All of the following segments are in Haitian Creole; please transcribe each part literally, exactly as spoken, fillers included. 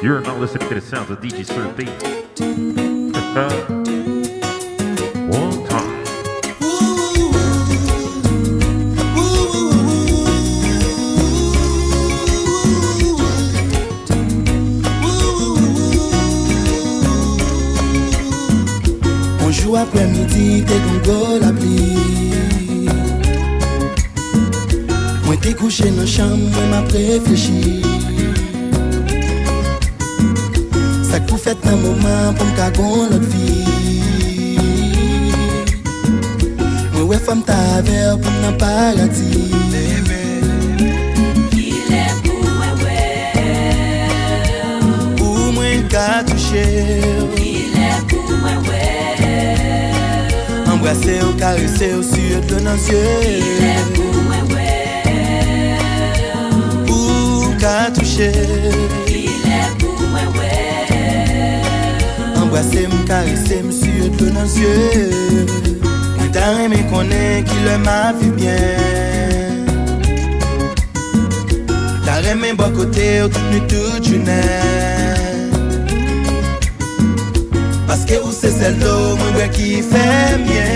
You're now listening to the sounds of D J Sir P. One time. On jou aprè midi, te gon gwo lapli. Mwen te kouche nan chanm mwen, m ap reflechi. Sa k pou fèt nan moman pou m ka gon lòt vi. Mwen wè fò m ta avè w pou m nan paradi. Kilè pou mwen wè w? Pou mwen ka touche w. Kilè pou mwen wè w? Anbrase w, karese w, siye dlo nan zye. Kilè pou mwen wè w? Pou w ka touche. Kilè pou mwen wè? Anbrase m, karese m, siye dlo nan zye. Mwen ta renmen konnen kilè m ap viv byen. Ta renmen bò kote w tout nuit, tout jounen. Paske ou se sèl dlo mwen bwè ki fè m byen.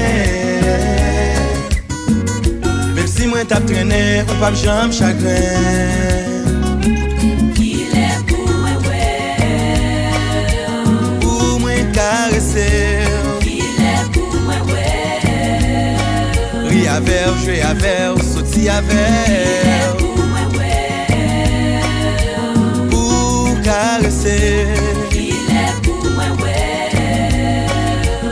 Menm si mwen t ap trennen, ou p ap janm chagren. Kilè pou mwen wè w? Pou mwen karese w. Kilè pou mwen wè w? Ri avè w, jwe avè w, soti avè w. Kilè pou mwen wè w? Pou karese w. Kilè pou mwen wè w?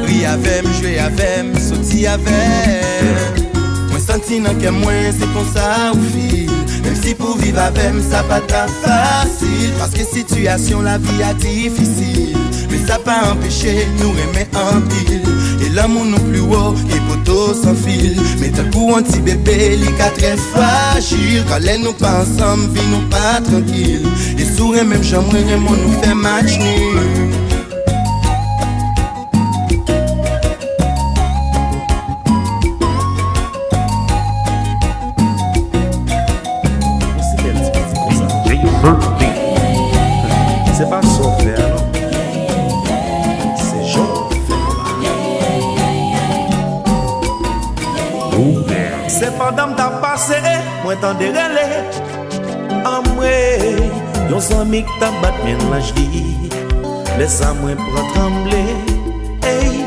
Ri avè m, jwe avè m, soti avè m. Mwen santi nan kè mwen se konsa ou feel. Menm si pou viv avè m sa pa t ap fasil. Paske sitiyasyon lavi a difisil. Men sa pa anpeche nou renmen anpil. E lanmou nou pli wo ke poto san fil. Men tankou yon ti bebe, li ka trè frajil. Kan lè nou pa ansanm, vi nou pa trankil. E si w renmen m jan mwen renmen w, nou fè match nul. Yon si bèl ti pitit konsa. Se pa sa w fè a non. Se jan w fè a. Se pandan m t ap pase, mwen tande rele. Anmwey, yon zanmi k t ap bat men l nan jdi. Lè sa mwen pran tranble. Ey,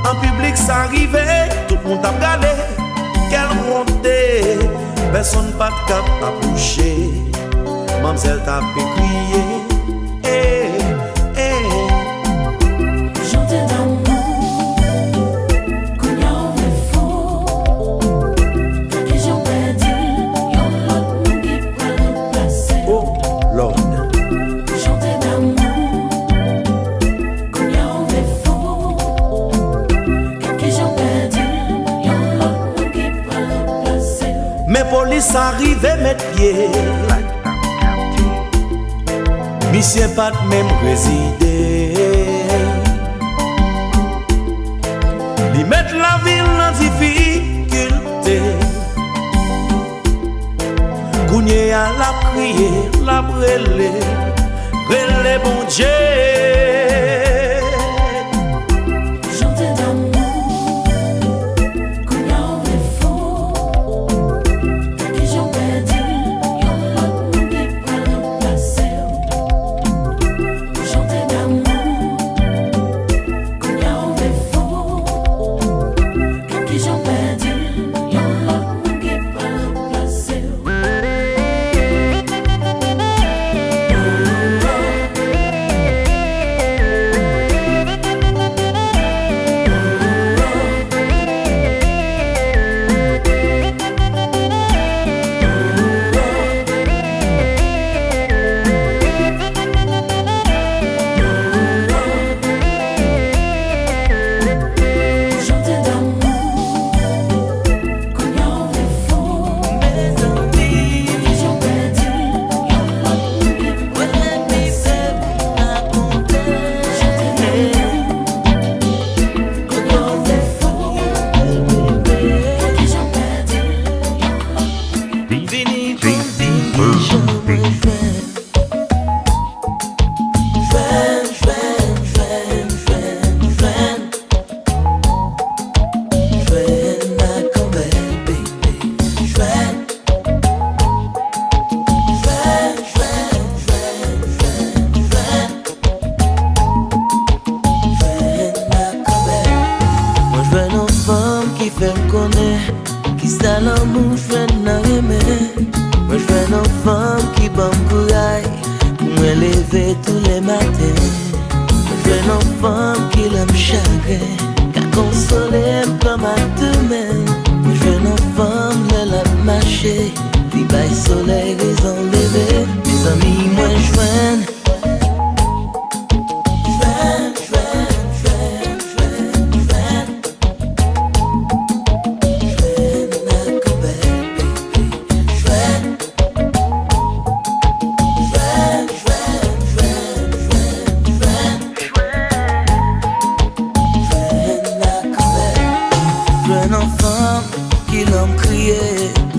an piblik sa rive, tout moun t ap gade. Kè l wonte, pèsonn pa t kab apwoche. Manmzèl t ap kriye. Ey, ey. Jan w te damou, kounye a w vle fou. Gad kijan w pèdi l, yon lòt moun ki pral ranplase w. Oh Lord. Jan w te damou, kounye a w vle fou. Gad kijan w pèdi l, yon lòt moun ki pral ranplase w. Men polis sa rive met pye. Misye pa t menm rezide. Li met lavi l nan difikilte. Kounye a l ap kriye, l ap rele, rele Bondye. Jan w te damou, kounye a w vle fou. Gad kijan w pèdi l, yon lòt moun ki pral ranplase w. Jan w te damou, kounye a w vle fou. Gad kijan w pèdi l, yon lòt moun ki pral ranplase w. Vini pou m di kijan mwen fè. Li bay solèy rezon leve. Mezanmi, mwen jwenn. Jwenn, jwenn, jwenn, jwenn, jwenn. Jwenn ak bèl bebe. Jwenn. Jwenn, jwenn, jwenn, jwenn, jwenn. Jwenn ak bèl. Jwenn yon fanm ki lè m kriye,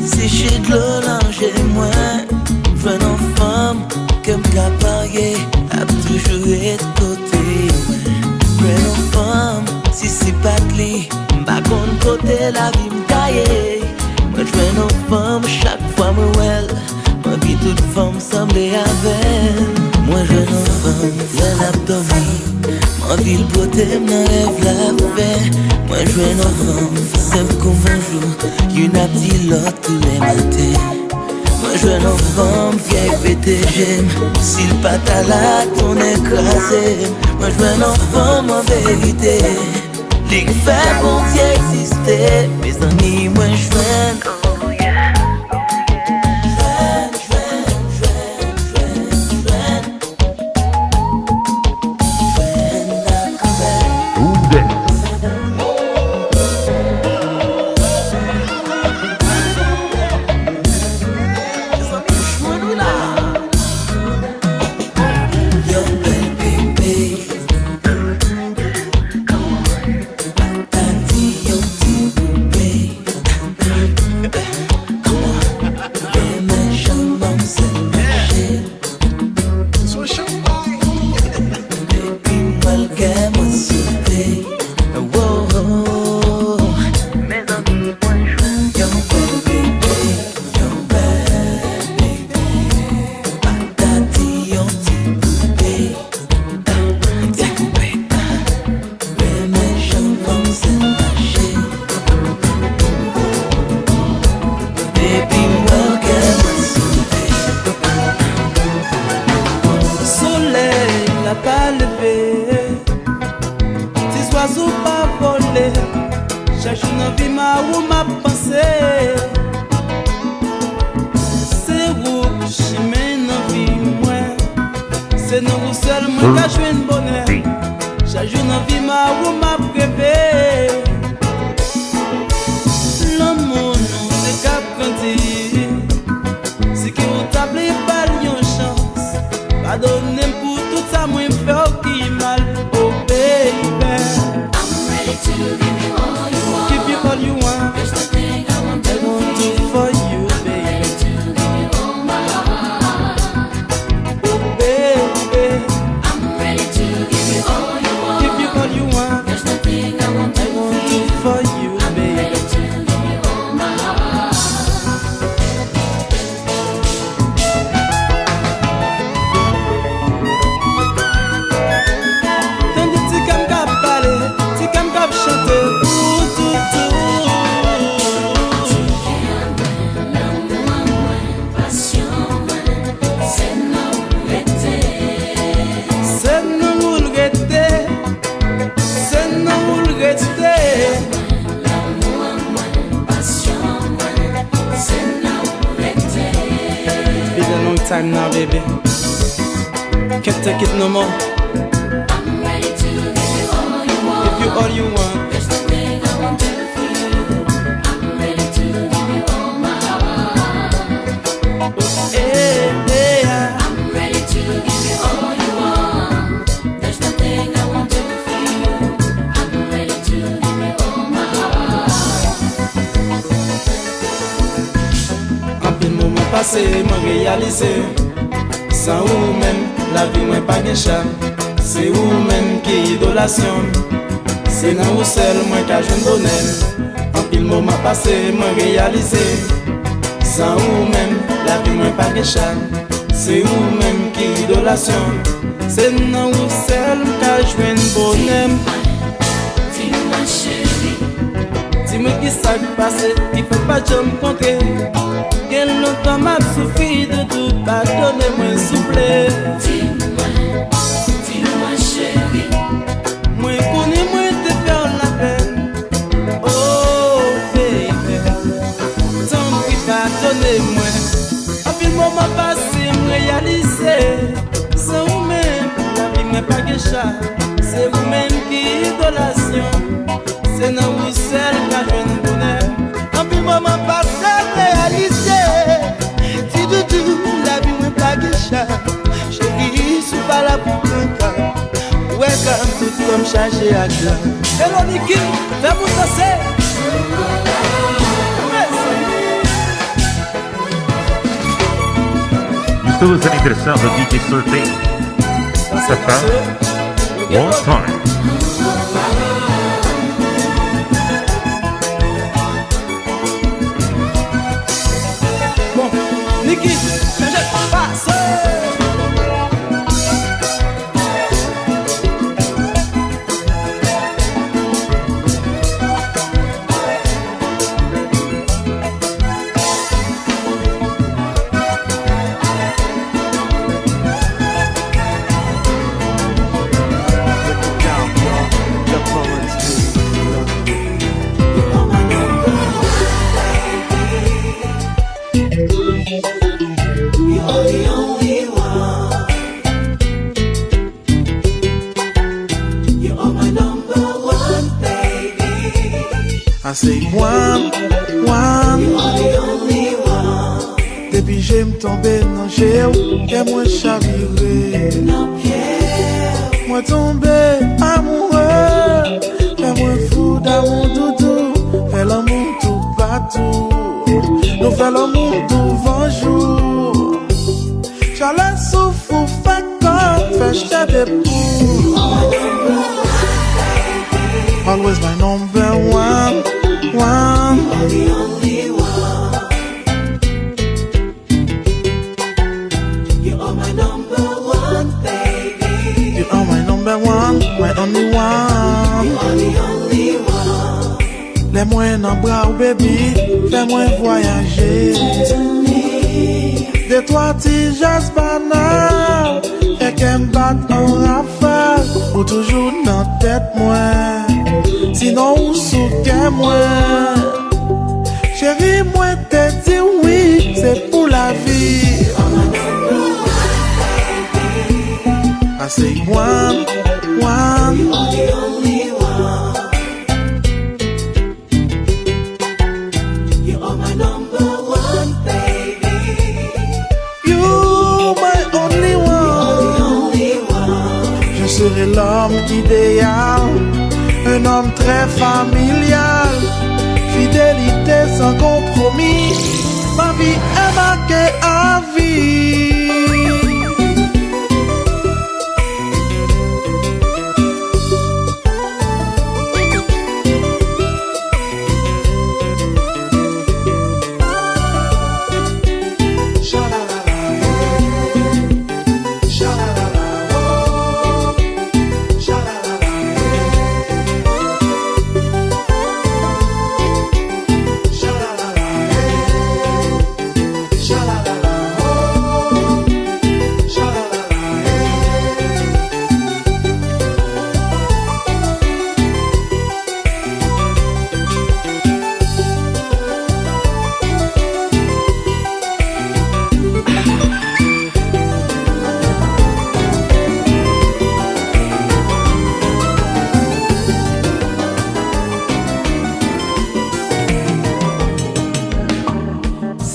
seche dlo nan je mwen. Jwenn yon fanm ke m ka parye, ap toujou ret kote mwen. Jwenn yon fanm, si se pa t li, m pa konn kote lavi m ta ye. Mwen jwenn yon fanm, chak fwa mwen wè l, m anvi tout fanm sanble avè l. Mwen jwenn yon fanm, lè l ap dòmi, m anvi l pote m nan rèv l ap fè. Mwen jwenn yon fanm, senp kou bonjou, youn ap di lòt tou lè maten. Mwen jwenn yon fanm, fyèl pete je m, si l pa ta la, tonnè kraze m. Mwen jwenn yon fanm an verite, li k fè Bondye egziste. Mezanmi, mwen jwenn. Jwenn, jwenn, jwenn, jwenn, jwenn. Jwenn ak bèl. Yon bèl bebe. Tati yon ti poupe. Renmen jan manzèl mache. Depi m wè l kè mwen sote. Wo, wo. Yon bèl bebe, yon bèl bebe. Tati yon ti poupe. Renmen jan manzè mache. Depi m wè w kè mwen sote. Solèy la pa leve, ti zwazo pa vole. Chak jou nan vi m a ou m ap panse. Se ou k chimen nan vi mwen. Se nan ou sèl mwen ka jwenn bonè. Chak jou nan vi m a ou m ap reve. Lanmou nou te k ap grandi. Si ke ou ta vle ba l yon chans, padone m pou tout sa mwen fè w ki mal. Oh baby, I'm ready to give you all you want. Give you all you want. There's nothing I won't do for you, baby. I'm ready to give you all my heart. Oh baby, I'm ready to give you all you want. Give you all you want. There's nothing I won't do for you, baby. I'm ready to give you all my heart. Tande ti kè m k ap pale, ti kè m k ap chante pou toutou. Ti kè mwen, lanmou an mwen, pasyon mwen, se nan ou l rete. Se nan ou l rete. Se nan ou l rete. Lanmou an mwen, pasyon mwen, se nan ou l rete. It's been a long time now, baby. Can't take it no more. I'm ready to give you all you want. Give you all you want. There's nothing I won't do for you. I'm ready to give you all my heart. Oh, yeah, yeah. I'm ready to give you all you want. There's nothing I won't do for you. I'm ready to give you all my heart. Anpil moman pase, mwen reyalize, san ou menm, lavi mwen pa gen cham. Se ou menm ki idolasyon m. Se nan ou sèl mwen ka jwenn bonè m. Anpil moman pase, mwen reyalize, san ou menm, lavi mwen pa gen cham. Se ou menm ki idolasyon m. Se nan ou sèl m ka jwenn bonè m. Di m, di m, ma chérie. Di mwen kisa k pase, ki fè n pa janm kontre. Gen lontan m ap soufri, doudou, padone mwen, souple. Di mwen, di m, ma chérie. Mwen konnen mwen te fè w lapèn. Oh, baby. Tanpri, padone m, Anpil moman pase, m reyalize, san ou menm, lavi mwen pa gen chal. Se ou menm ki idolasyon, se nan ou sèl m ka jwenn bonè. Anpil moman pase, m reyalize, ti doudou, lavi mwen pa gen chal. Cheri, si w pa la pou kontan, ou wè kòm tout kò m chaje ak glan. Hello Nicky, fè moun danse. Mezanmi. Estamos en interesado D J Survey. One time. Bon, Nicky, chanje pase. I say one, one. Depi je m tonbe nan je w, kè mwen chavire. Mwen tonbe amoure, fè mwen fou damou doudou, fè lanmou toupatou. Nou fè lanmou douvan jou. Chalè souf ou fè kò fè chè de poul. Always my number one, one. You are my number one, baby. You are my number one, my only one. You are the only one. Lè mwen nan bra w, baby, fè mwen vwayaje. De twa ti jès banal, fè kè m bat an rafal. Ou toujou nan tèt mwen, sinon ou sou kè mwen. Cheri, mwen te di w wi, se pou lavi. I say one, one. You are my number one, baby. You my only one. Je serai l'homme idéal, un homme très familial. Fidélité sans compromis, ma vie est marquée à vie.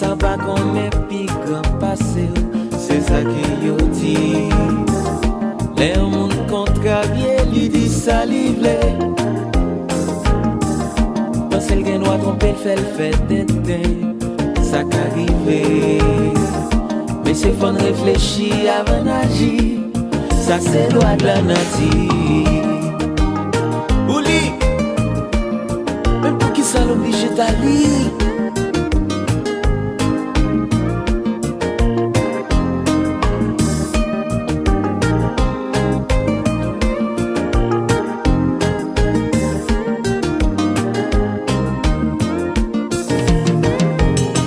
Sa pa konnen pi gran pase w, se sa ke yo di. Lè yon moun kontrarye, li di sa li vle. Panse l gen dwa twonpe l, fè l fè tenten, sa ka rive. Mesye, fò n reflechi avan n aji. Sa se lwa de la nati. Ou li, men poukisa l oblije ta li?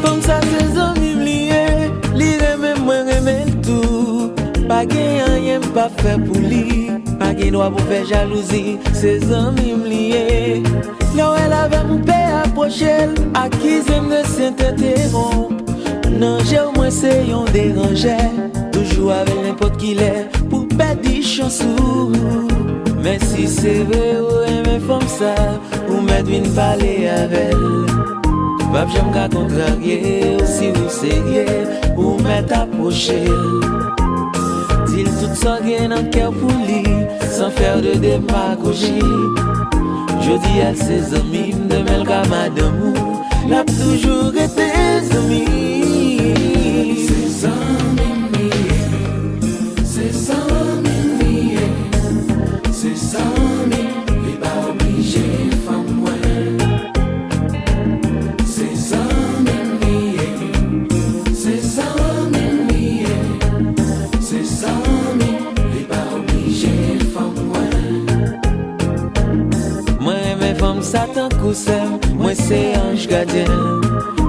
Fanm sa se zanmi m li ye, li renmen m, mwen renmen l tou. Pa gen anyen m pa fè pou li. Pa gen dwa pou fè jalouzi, se zanmi m li ye. Lè w wè l avè m, ou pè apwoche l, akize m de sentete wonm. Nan je w mwen se yon deranjè, toujou avè l nenpòt kilè pou pèdi chans ou. Men si se vre ou renmen fanm sa, ou mèt vin pale avè l. M pap janm ka kontrarye w si ou serye, ou mèt apwoche l. Di l tout sa w gen nan kè w pou li, san fè de demagoji. Jodi a l se zanmi m, demen l ka madanm ou, l ap toujou rete zanmi. Se zanmi m li ye, se zanmi m li ye, se zanmi m, li pa oblije fanm mwen. Se zanmi m li ye, se zanmi m li ye, se zanmi m, li pa oblije fanm mwen. Mwen renmen fanm sa tankou sè m, mwen se anj gadyen l.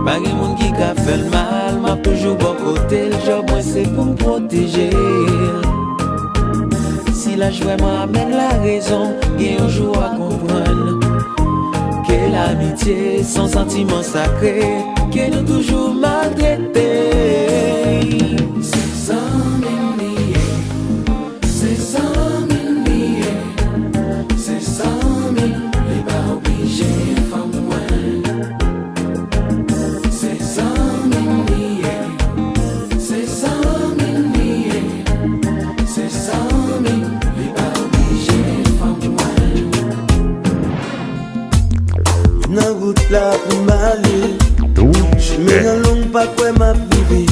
Pa gen moun ki ka fè l mal, m ap toujou bò kote l. Djòb mwen se pou m pwoteje l. Si laj vrèman amèn larezon, gen yon jou w a konprann ke lamitye se yon santiman sakre ke nou toujou maltrete. Se zanmi m li ye, se zanmi m li ye, se zanmi m, li pa oblije fanm mwen. Se zanmi m li ye, se zanmi m li ye, se zanmi m, li pa oblije fanm mwen. Nan wout la pou m ale, chimen an long, pa kwè m ap rive.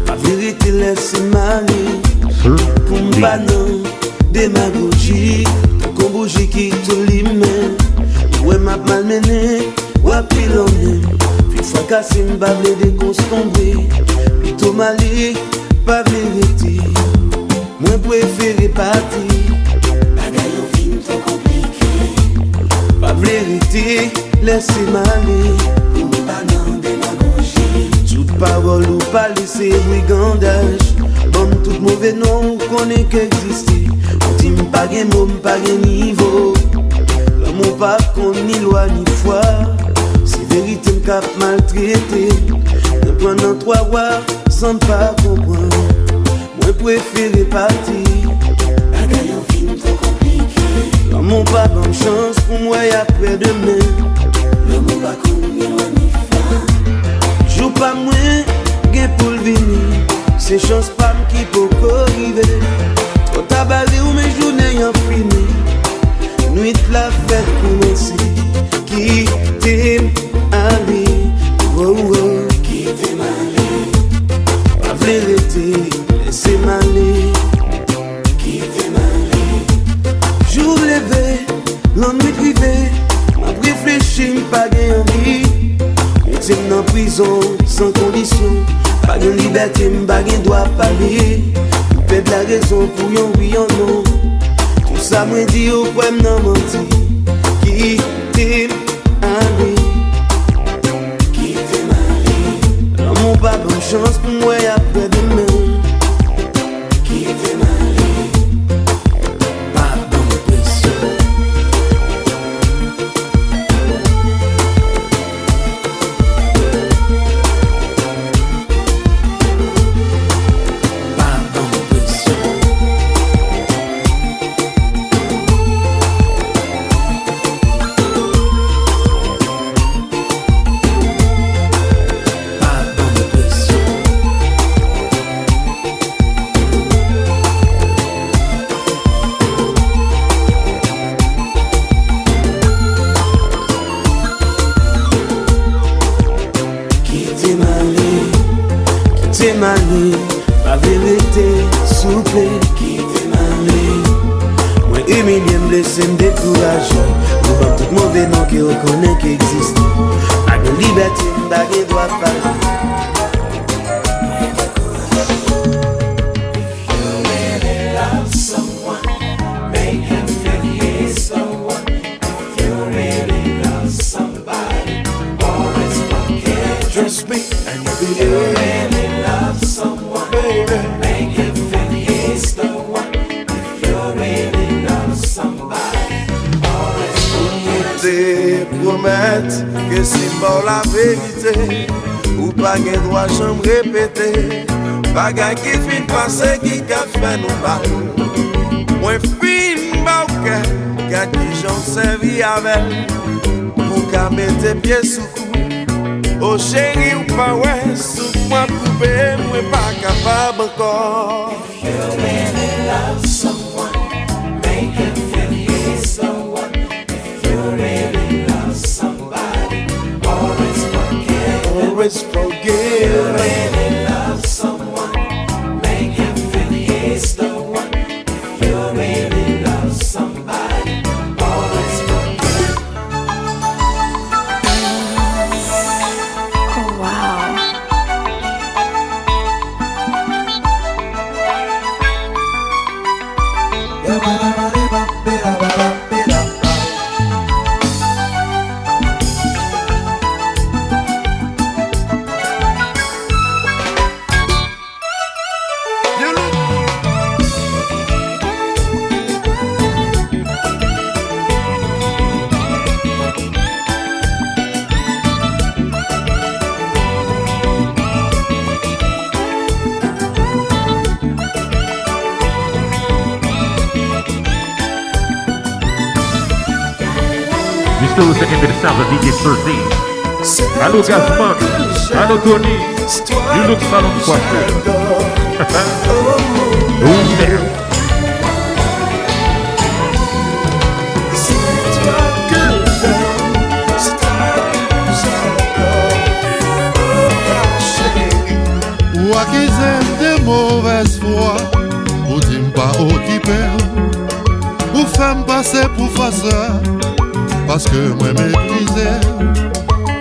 Pa verite, lèse m ale pou m pa nan demagoji, tankou bouji ki tou limen. Ou wè m ap malmennen, w ap pilonnen. Vin fwakase m, pa vle dekonstanbre. Pito m ale, pa vle rete. Mwen prefere pati. Bagay yo vin twò konplike. Pa vle rete, lèse m ale. Pou m pa nan demagoji. Tout pawòl ou pale se brigandaj. Ban m tout move non ou konnen k egziste. Ou di m pa gen mo, m pa gen nivo. Lanmou pa konn ni lwa ni fwa. Se verite m k ap maltrete. Mwen pran nan twa wa san m pa konprann. Mwen prefere pati. Bagay yo vin twò konplike. Lanmou pa ban m chans pou m wè y aprè demen. Lanmou pa konn ni lwa ni fwa. Jou pa mwen gen pou l vini. Se chans pa m ki poko rive. Twò ta bare w, men jounen an fini. Nwit la fèk koumanse. Kite m ale. Oh, oh. Kite m ale. Pa vle rete, lèse m ale. Kite m ale. Jou leve, lannwit rive, m ap reflechi, m pa gen anvi. Mete m nan prizon san kondisyon. Pa gen libète, m pa gen dwa pale. M pèd larezon pou yon wi, yon non. Tout sa mwen di yo kwè m nan manti. Kite m ale. Kite m ale. Lanmou pa ban m chans pou m wè y aprè demen. Kite m ale. Pa ban m presyon. Pa ban m presyon. Pa ban m presyon. Kite m ale, kite m ale, pa vle rete, souple. Kite m ale. Mwen imilye, m blese, m dekouraje. Ou ban m tout move non ke ou konnen ki egziste. Pa gen libète, m pa gen dwa pale. If you really love someone, make him feel he is the one. If you really love somebody, always forget. Trust me, and if you really love someone, baby, make him feel he is the one. If you really love somebody, always forget. Ou te pwomèt ke si m ba w laverite, Ou pa gen dwa janm repete bagay ki fin pase ki ka fè nou mal. Mwen fin ba w kè, gad kijan w sèvi avè l. Pou w ka mete pye sou kou. O cheri, ou pa wè souf mwen koupe, mwen pa kapab ankò. If you really love someone, make him feel he's the one. If you really love somebody, always forgive him. Always forgive him. If you really love someone, make him feel he's the one. If you really love somebody, always forgive him. Oh, wow. Mister Wilson in the sound of D J Survey. Alo Gazman, alo Tony, you look salon coiffeur. Oh, man. Ou akize m de movèz fwa, ou di m pa okipe w. Ou fè m pase pou fòsè, paske mwen meprize w.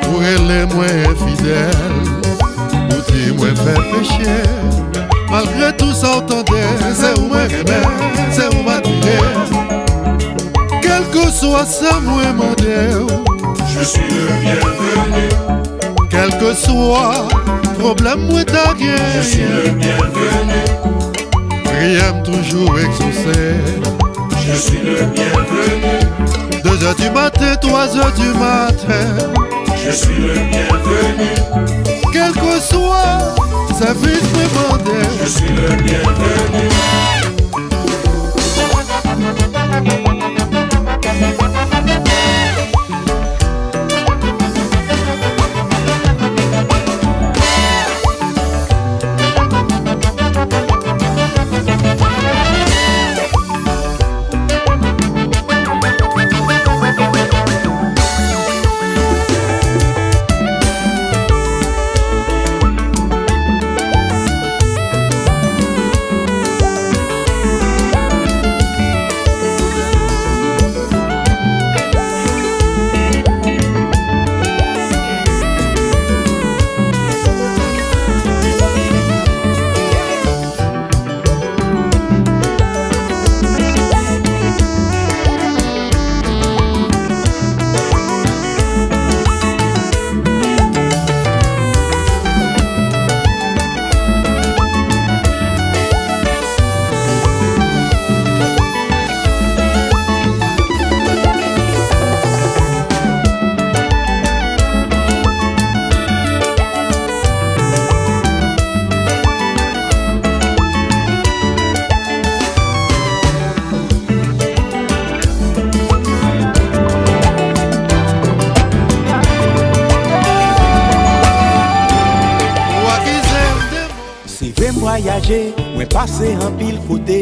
Ou rele mwen enfidèl, ou di mwen fè peche. Malgre tou sa w tande, se ou mwen renmen, se ou m admire. Kèlkeswa sa mwen mande w, je suis le bienvenu. Kèlkeswa pwoblèm mwen ta gen, je suis le bienvenu. Priyè m toujou egzose. Je suis le bienvenu. De zè di maten, twa zè di maten. Je suis le bienvenu. Kèlkeswa sèvis mwen mande, je suis le bienvenu. Se vre m vwayaje, mwen pase anpil kote.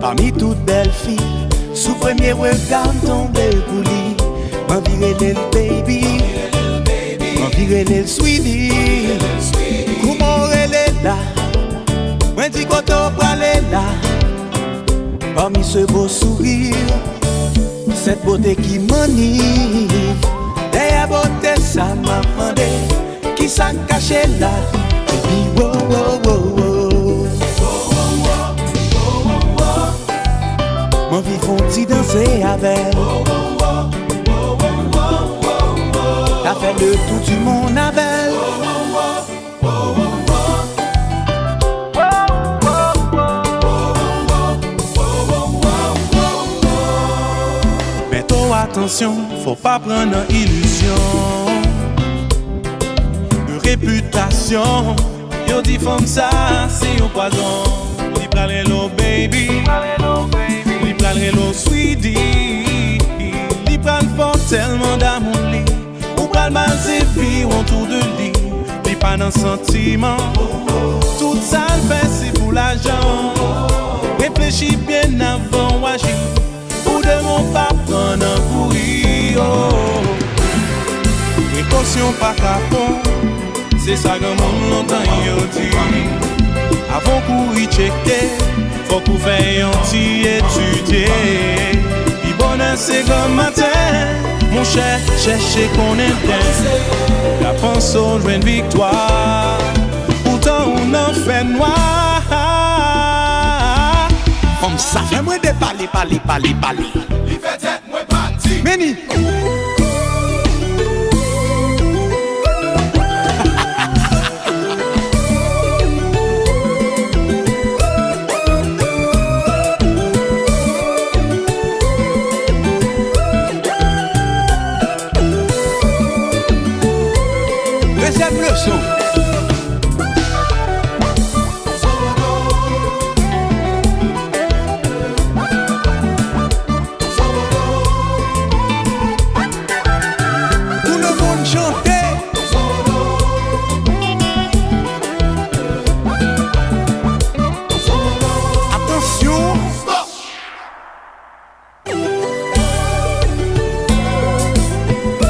Pami tout bèl fi, sou premye rega m tonbe pou li. M anvi rele l baby, m anvi rele l sweetie. Kouman w rele la? Mwen di kote w prale la. Pami se bo souri, sèt bote ki manif. Dèyè bote sa m ap mande, kisa k kache la? Epi wo, wo, wo, wo. M anvi fè yon ti danse avè l. Ta fè le tour du monde avè l. Mete w atansyon, fò w pa pran nan ilizyon. Repitasyon, yo di fanm sa se yon pwazon. Li pral rele w baby, li pral rele w sweetie. Li pral fè w tèlman damou li, ou pral maze vi w otou de li. Li pa nan santiman, tout sa l fè se pou lajan. Reflechi byen avan w aji, pou demen w pa pran nan kouri, oh. Prekosyon pa kapon, se sa granmoun lontan yo di. Avan w kouri tcheke, fòk ou fè yon ti etidye. Pi bonè se granmaten, monchè, chèche konnen den. Ou ka panse w jwenn viktwa, poutan ou nan fènwa. Fanm sa fè mwen depale, pale, pale, pale. Li fè tèt mwen pati. Meni. Dezyèm leson. Pou lemonn chante. Atansyon.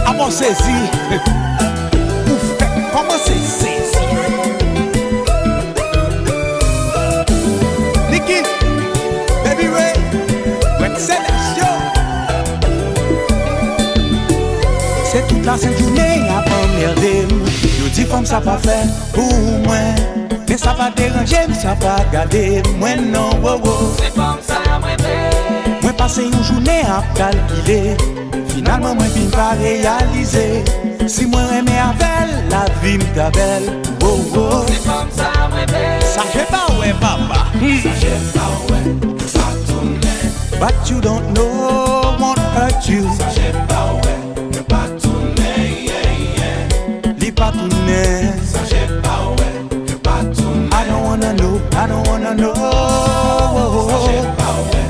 Apa w sezi? Ou fèk kòmanse sezi. Niki, Baby Ray, Red Celeste, yo. Se tout lasent jounen y ap anmède m. Yo di fanm sa pa fèt pou mwen. Men sa pa deranje m, sa pa gade mwen non, wo, wo. Se fanm sa mwen vle. Mwen pase yon jounen ap kalkile. Finalman, mwen fin pa reyalize. Si mwen renmen avè l, lavi m ta bèl. Wo, wo. Se fanm sa mwen vle. Saje pa wè papa. Hmm. Saje pa wè, pa tounen. What you don't know won't hurt you. Saje pa wè, pa tounen, yeah, yeah. Li pa tounen. Saje pa wè, pa tounen. I don't wanna know, I don't wanna know. Saje pa wè,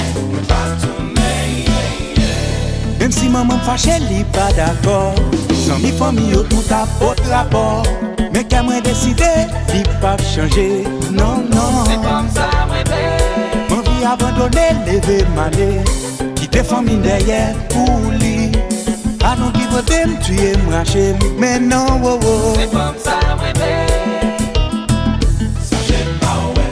pa tounen, yeah, yeah. Menm si manman m fache, li pa dakò. Zanmi, fanmi yo tout ap pot rapò. Men kè mwen deside, li p ap chanje. Non, non. Se fanm sa mwen vle. M anvi abandone, leve m ale. Kite fanmi m dèyè pou li. Padon ki pote m, tiye m, rache m. Men non, wo, wo. Se fanm sa mwen vle. Saje pa wè,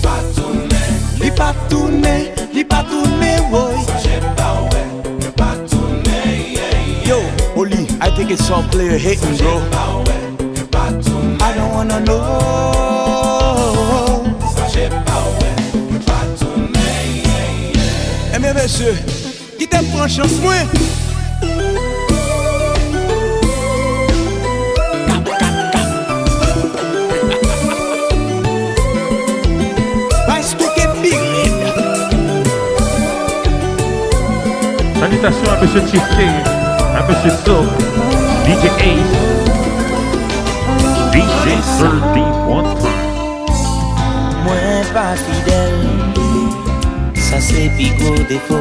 pa tounen. Li pa tounen, li pa tounen, woy. Saje pa wè, pa tounen, yeah, yeah. Yo, Oli, I think it's all clear hitting, bro. Saje pa wè, pa tounen. I don't wanna know. Saje pa wè, pa tounen, yeah, yeah. Ebyen, mesye, kite m pran chans mwen. Bay Stouke pi red. Salitasyon a mesye Chief K, a mesye Soap, D J Ace, D J Sir D one time. Mwen pa fidèl, sa se pi gwo defo m.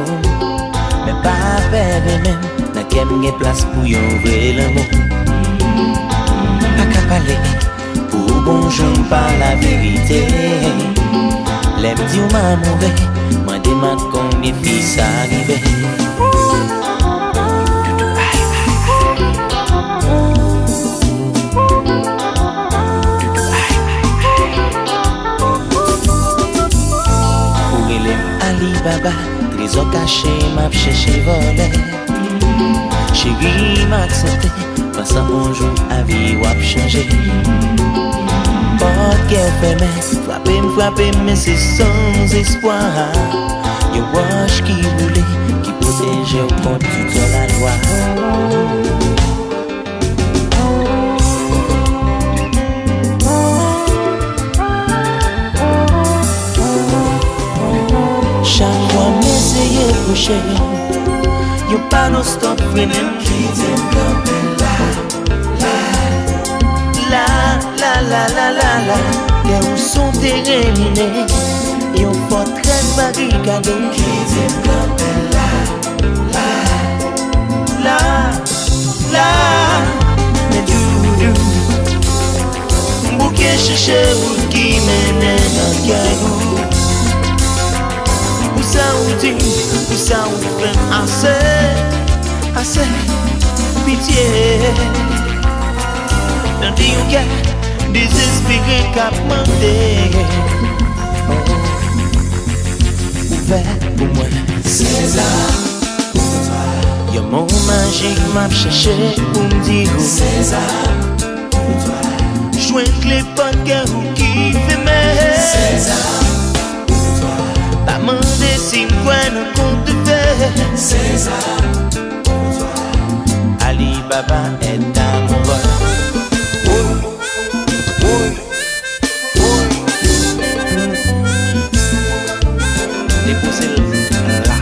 Men pa pè demen, nan kè m gen plas pou yon vre lanmou. Pa ka pale pou ou, bonjou m pa laverite. Lè m di w m amoure, mande m ak konbyen fi sa rive. Ou rele m Alibaba, trezò kache m ap chèche vòlè. Cheri, m aksepte, panse yon jou avi w ap chanje. Pòt kè w fèmen, frape m, frape m, men se san espwa. Yon wòch ki boule, ki pwoteje w kont tout sò lalwa. Chak fwa m eseye pwoche, yon pano stop frennen m. Kite m kanpe la, la, la. La la la la, kè w s on teren mine, yon fòtrès barikade. Kite m kanpe la, la, la, la. Men doudou, m bouke chèche wout ki mennen nan kè nou. Pou sa ou di, pou sa ou fè m ase, ase, pitye. Tande yon kè dezespere k ap mande. Ouvè pou mwen. Sezam, yon mo majik m ap chèche pou m di ou. Sezam, jwenn kle pòt kè ou ki fèmen. Sezam, pa mande si m kwè nan konte fè. Sezam, Alibaba est à l'envol. Woy, woy, woy. Depoze l la.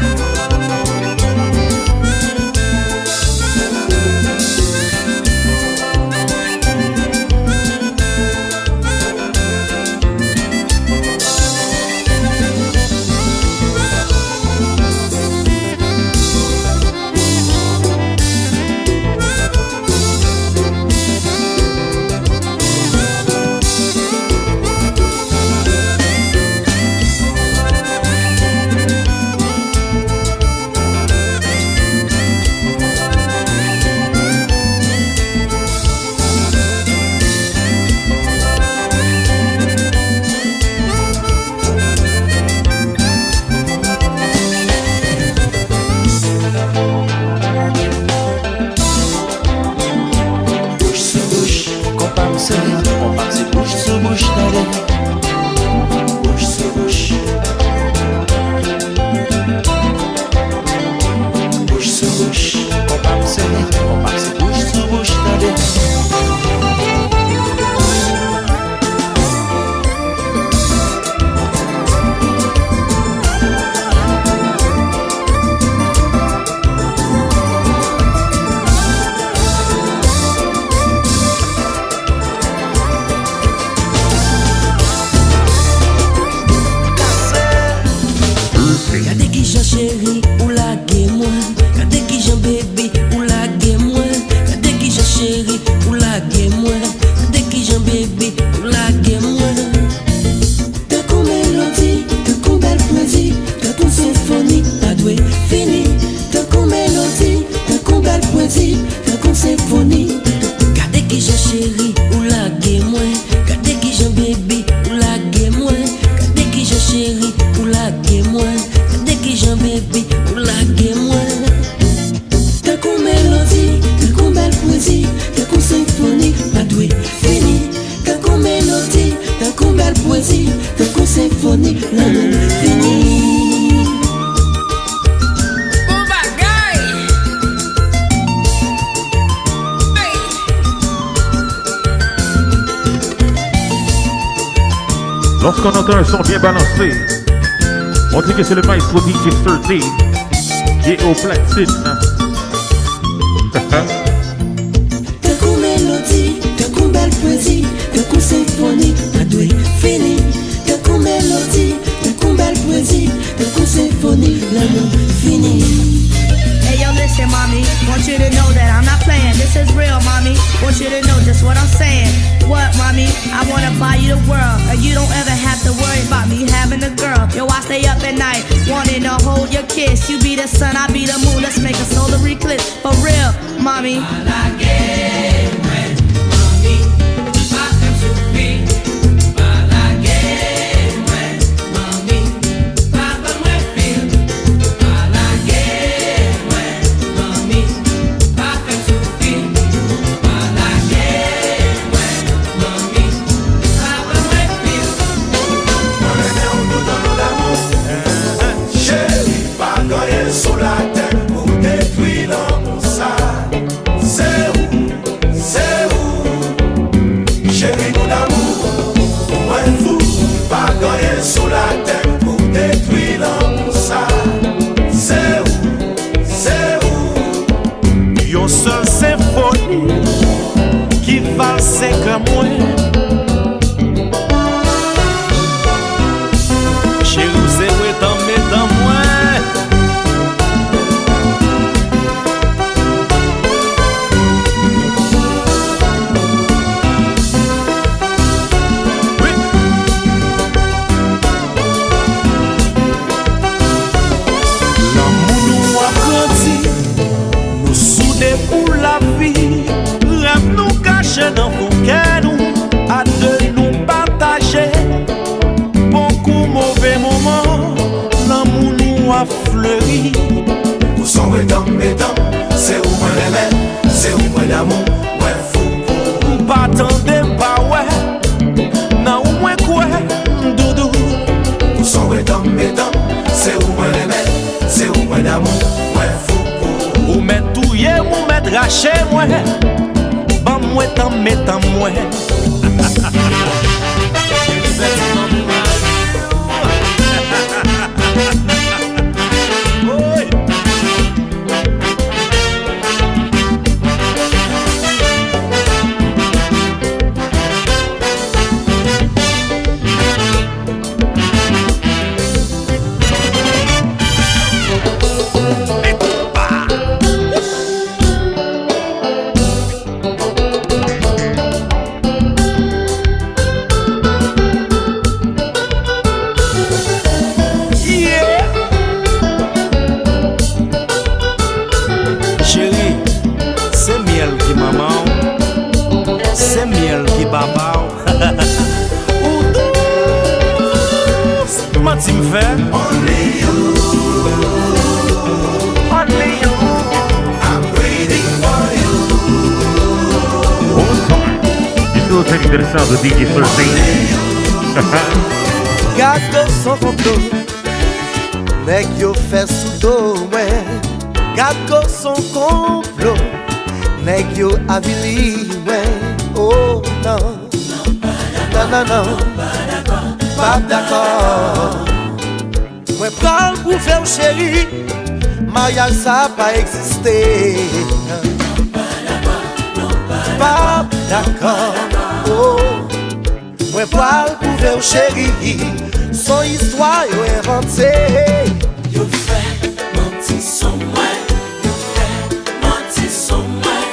Bouch sou bouch, konpa m se, konpa m se bouch sou bouch, tande. Bouch sou bouch. Bouch sou bouch, konpa m se, konpa m se bouch sou bouch, tande. Gade kijan cheri ou lage mwen. Gade kijan baby ou lage mwen. Gade kijan cheri ou lage mwen. Gade kijan baby ou lage mwen. Tankou melodi, tankou bèl pwezi, tankou senfoni, pa dwe fini. Tankou melodi, tankou bèl pwezi, tankou senfoni. Gade kijan cheri ou lage mwen. Gade kijan baby ou lage mwen. Gade kijan cheri ou lage mwen. Gade kijan baby ou lage mwen. Tankou melodi, tankou bèl pwezi, tankou senfoni, pa dwe fini. Tankou melodi, tankou bèl pwezi, tankou senfoni, lanmou fini. Bon bagay! Ay! Lorsqu'on entend un son bien balancé, on dit que c'est le maestro D J Sir D qui est au platine. Tankou melodi, tankou bèl pwezi, tankou senfoni, pa dwe fini. Tankou melodi, tankou bèl pwezi, tankou senfoni, lanmou fini. Hey, yo, listen, mommy. Want you to know that I'm not playing. This is real, mommy. Want you to know just what I'm saying. What, mommy? I wanna buy you the world, and you don't ever have to worry about me having a girl. Yo, I stay up at night, wanting to hold your kiss. You be the sun, I be the moon. Let's make a solar eclipse, for real, mommy. Pa lage mwen, manmi, pa fè m soufri. Pa lage mwen, manmi, pa ban mwen fil. Pa lage mwen, manmi, pa fè m soufri. Pa lage mwen, manmi, pa ban mwen fil. Mwen renmen w toutan, mon amour. Cheri, pa gen anyen sou latè pou detwi lanmou sa. Se ou. Chè mwen, ban mwen tan metan mwen. Yeah! Cheri, se myèl ki manman w, se myèl ki papa w. Ou dous! Manti m fè? Only you. Only you. I'm waiting for you. One time. Esto es interesado, D J thirteen. Gad gason konplo, nèg yo fè sou do mwen. Gad gason konplo, nèg yo avili mwen. Oh non. Non, non, non, p ap dakò. Mwen pral pwouve w cheri, maryaj sa pa egziste. P ap dakò. Oh. Mwen pral pwouve w cheri, s on istwa yo envante. Yo fè manti sou mwen, yo fè manti sou mwen.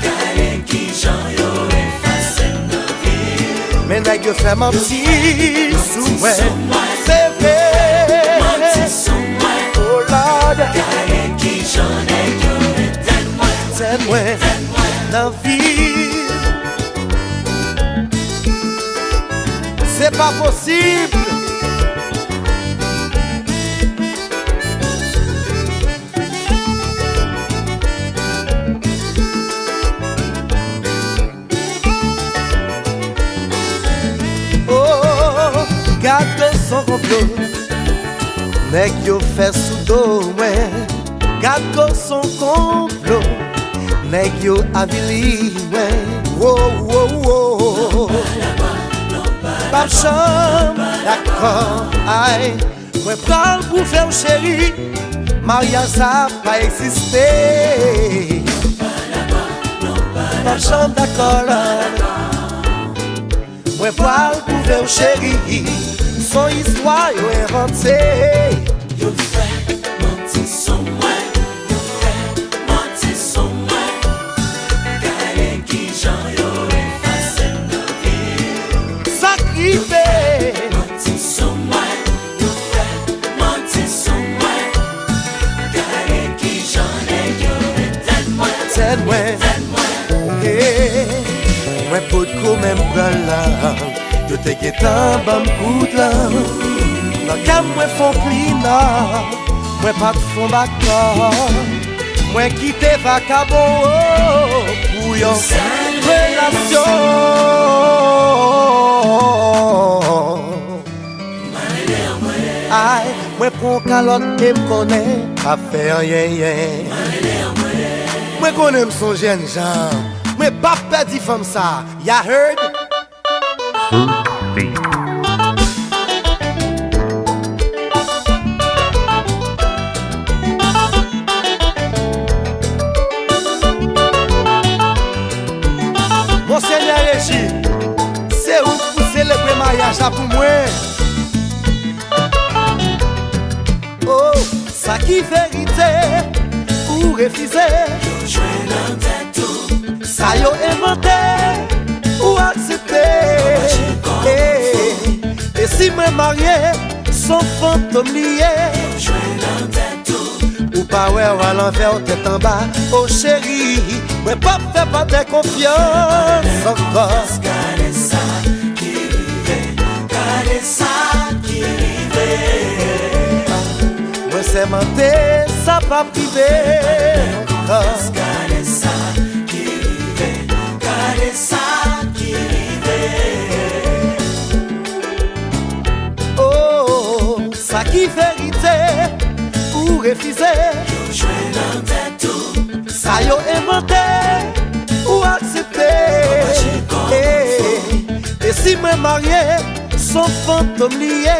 Gade kijan yo efase m nan vi m. Men nèg yo fè manti sou mwen. Se vre. Manti sou mwen. Oh Lord. Gade kijan nèg yo etèn mwen. Etèn mwen nan vi m. Se pa posib. Oh, gad gason konplo nèg yo fè sou do mwen. Gad gason konplo nèg yo avili mwen. Wo, wo, wo. P ap janm dakò. Ay. Mwen pral pwouve w cheri, maryaj sa pa egziste. P ap janm dakò la. Mwen pral pwouve w cheri, s on istwa yo envante. Yo fè manti sou mwen, yo fè manti sou mwen. Gade kijan yo efase m nan vi m. Sa k rive? Manti sou mwen, yo fè manti sou mwen. Gade kijan nèg yo etèn mwen. Etèn mwen. Etèn mwen. Yeah. Mwen potko menm pran lang. Yo te gentan ban m kout lang. Nan kè m mwen fè on klina. Mwen pa t fè on bakòp. Mwen kite vakabon pou yon sèl relasyon. Ay, mwen pran kalòt e m konnen pa fè anyen. Mwen konnen m s on jènjan. Mwen p ap pèdi fanm sa. Ya heard? Thirteen. Monsenyè Reji, se ou k pou selebre maryaj la pou mwen. Oh, sa ki verite, ou refize. Yo jwe nan tèt ou. Sa yo envante, ou aksepte. E, e si mwen marye, s on fantom li ye. Ou pa wè w alanvè w tèt anba, o cheri, mwen p ap fè patnè konfyans ankò. Gade sa ki rive, gade sa ki rive. Mwen sèmante, sa p ap rive ankò. Gade sa ki rive, gade sa ki rive. Oh, sa ki verite, ou refize. Yo jwe nan tèt ou. Sa A yo envante, ou aksepte. E si mwen marye, s on fantom li ye.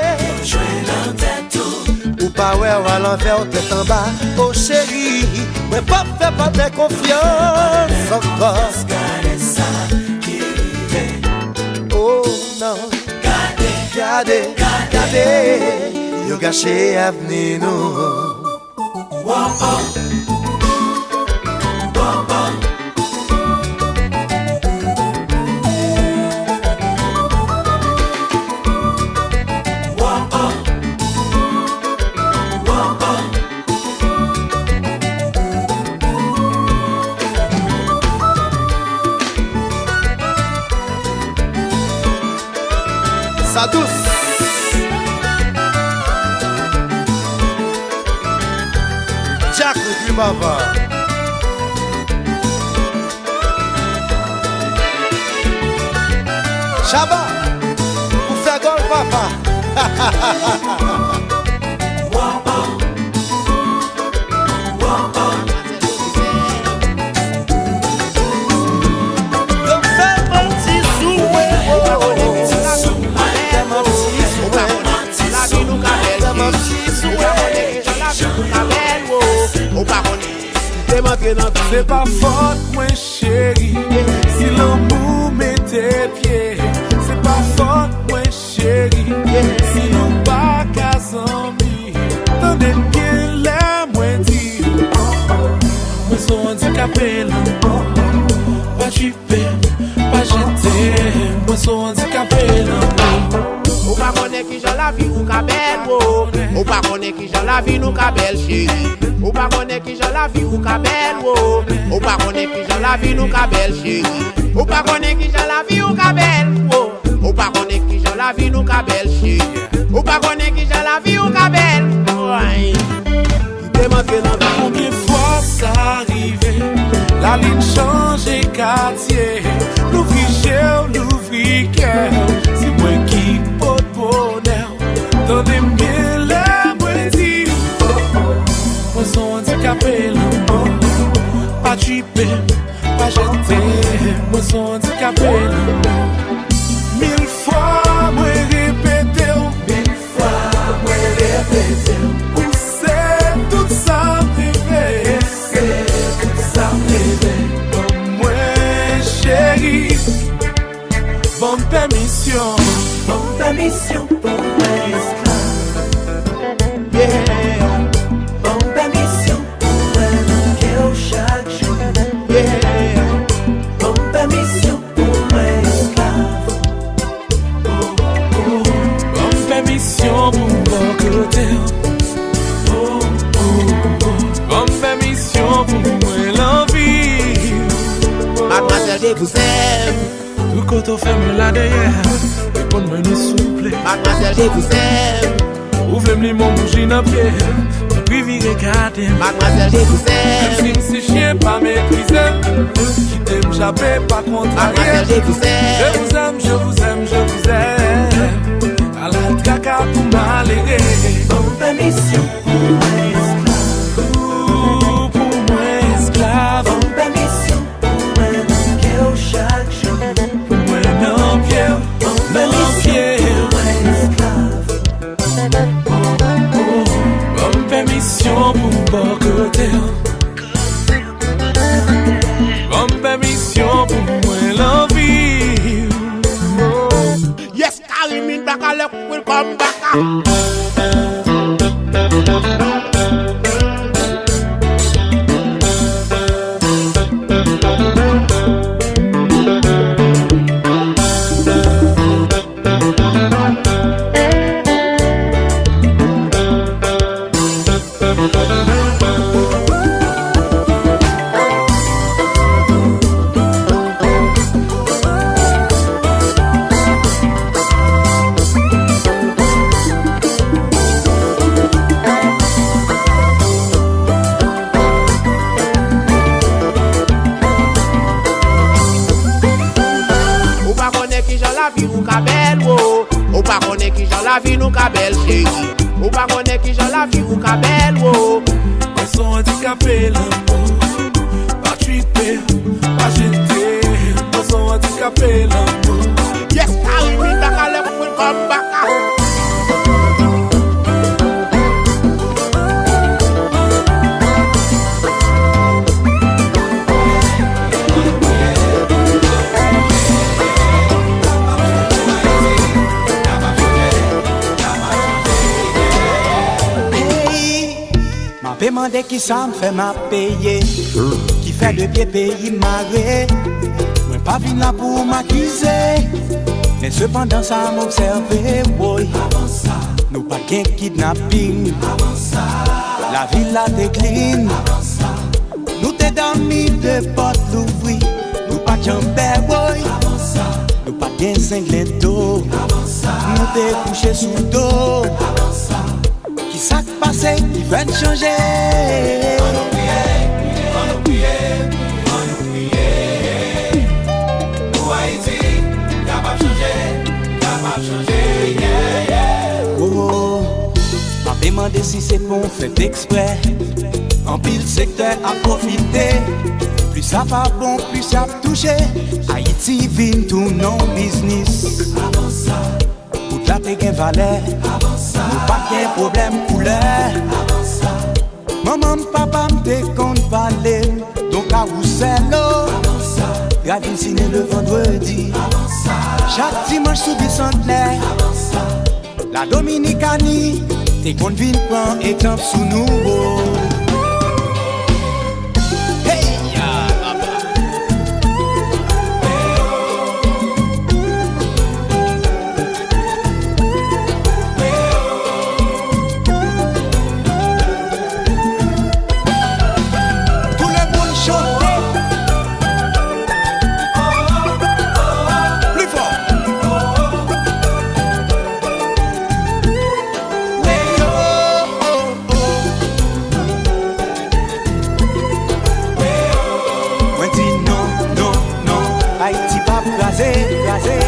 Ou pa wè w al anvè w tèt anba. O cheri, mwen p ap fè patè konfyans ankò. Oh non. Gade, gade, gade, yo gache avni nou. Sa dous. Dyak wi papa. Shabba, ou fè gòl papa. Yo fè manti sou mwen, oh. Fè manti sou mwen. Fè manti sou mwen. Ou pa konnen. Kite m antre nan vi. Se pa fòt mwen, cheri, si lanmou mete pye. Se pa fòt mwen, cheri, si nou pa ka zanmi. Tande m byen lè mwen di, mwen s on andikape lanmou. Pa tchipe m, pa jete m, mwen s on andikape lanmou. Ou pa konnen kijan lavi ou ka bèl, wo. Ou pa konnen kijan lavi nou ka bèl, cheri. Ou pa konnen kijan lavi ou ka bèl, wo. Ou pa konnen kijan lavi nou ka bèl, cheri. Ou pa konnen kijan lavi ou ka bèl, wo. Ou pa konnen kijan lavi nou ka bèl, cheri. Ou pa konnen kijan lavi ou ka bèl, woy. Kite m antre nan vi. Konbyen fwa sa rive, lalin chanje katye, louvri je w, louvri kè w, se mwen ki pot bonè w. Tande m byen lè mwen di, oh, oh, mwen s on andikape lanmou. Pa tchipe m, pa jete m, mwen s on andikape lanmou. Mil fwa mwen repete w, mil fwa mwen repete w, ou se tout sa m reve. Ou se tout sa m reve. Ban mwen, cheri. Ban m pèmisyon. Ban m pèmisyon pou mwen esklav. Yeah. Ban m pèmisyon pou mwen nan kè w chak jou. Yeah. Ban m pèmisyon pou mwen esklav. Oh, oh. Ban m pèmisyon pou m bò kote w. Oh, oh, oh. Ban m pèmisyon pou mwen lanvi. Madmwazèl Devouzèl. Tout kote w fè mwen la dèyè, reponn mwen non souple. Madmwazèl Devouzèl. Ou vle m limen yon bouji nan pye, tanpri vire gade m. Madmwazèl Devouzèl. Menm si m si chyen pa metrize m, kite m chape pa kontrarye. Madmwazèl Devouzèl. Je vous aime, je vous aime, je vous aime. Ala traka pou malere. Ban m pèmisyon pou mwen esklav. Pou, pou mwen esklav. Ban m pèmisyon pou mwen nan kè w chak jou. Pou mwen nan pye w, nan pye w. Ban m pèmisyon pou m bò kote w. Ban m pèmisyon pou mwen lanvi w. Yes, Carrie Min Baka, lè Welcome Baka. Ou pa konnen kijan lavi ou ka bèl, wo. Ou pa konnen kijan lavi nou ka bèl, cheri. Ou pa konnen kijan lavi ou ka bèl, wo. Mwen s on andikape lanmou. Pa Kite, pa jete, mwen se yon andikape lanmou. Yes, Caribbean, baka lè pou mwen kòm baka. Hey! M ape mande kisa m fè m ap peye, ki fè de pye peyi m mare. Mwen pa vin la pou m akize, men sepandan sa m obsève, woy. Nou pa t gen kidnaping, lavil la te klin. Nou te dòmi de pòt louvri, nou pa t janm pè, woy. Nou pa t gen senglento, nou te kouche sou do. Kisa k pase ki fè n chanje? Ann nou priye, ann nou priye, ann nou priye pou Ayiti kapab chanje, kapab chanje, yeah, yeah. Oh, m ape mande si se pou fèt eksprè. Anpil sektè ap pwofite. Plis sa pa bon, plis y ap touche. Ayiti vin tounen yon biznis. Bout la te gen valè, nou pa t gen pwoblèm koulè. Manman m, papa m te konn pale m don kawousèl, o. Drive-in sine le vandredi. Chak dimanch sou Bisantnè. La Dominikani te konn vin pran egzanp sou nou, o. Hey, ya, papa. Tout le monde chante. Pli fò. Mwen di non, non, non, Ayiti p ap kraze, kraze.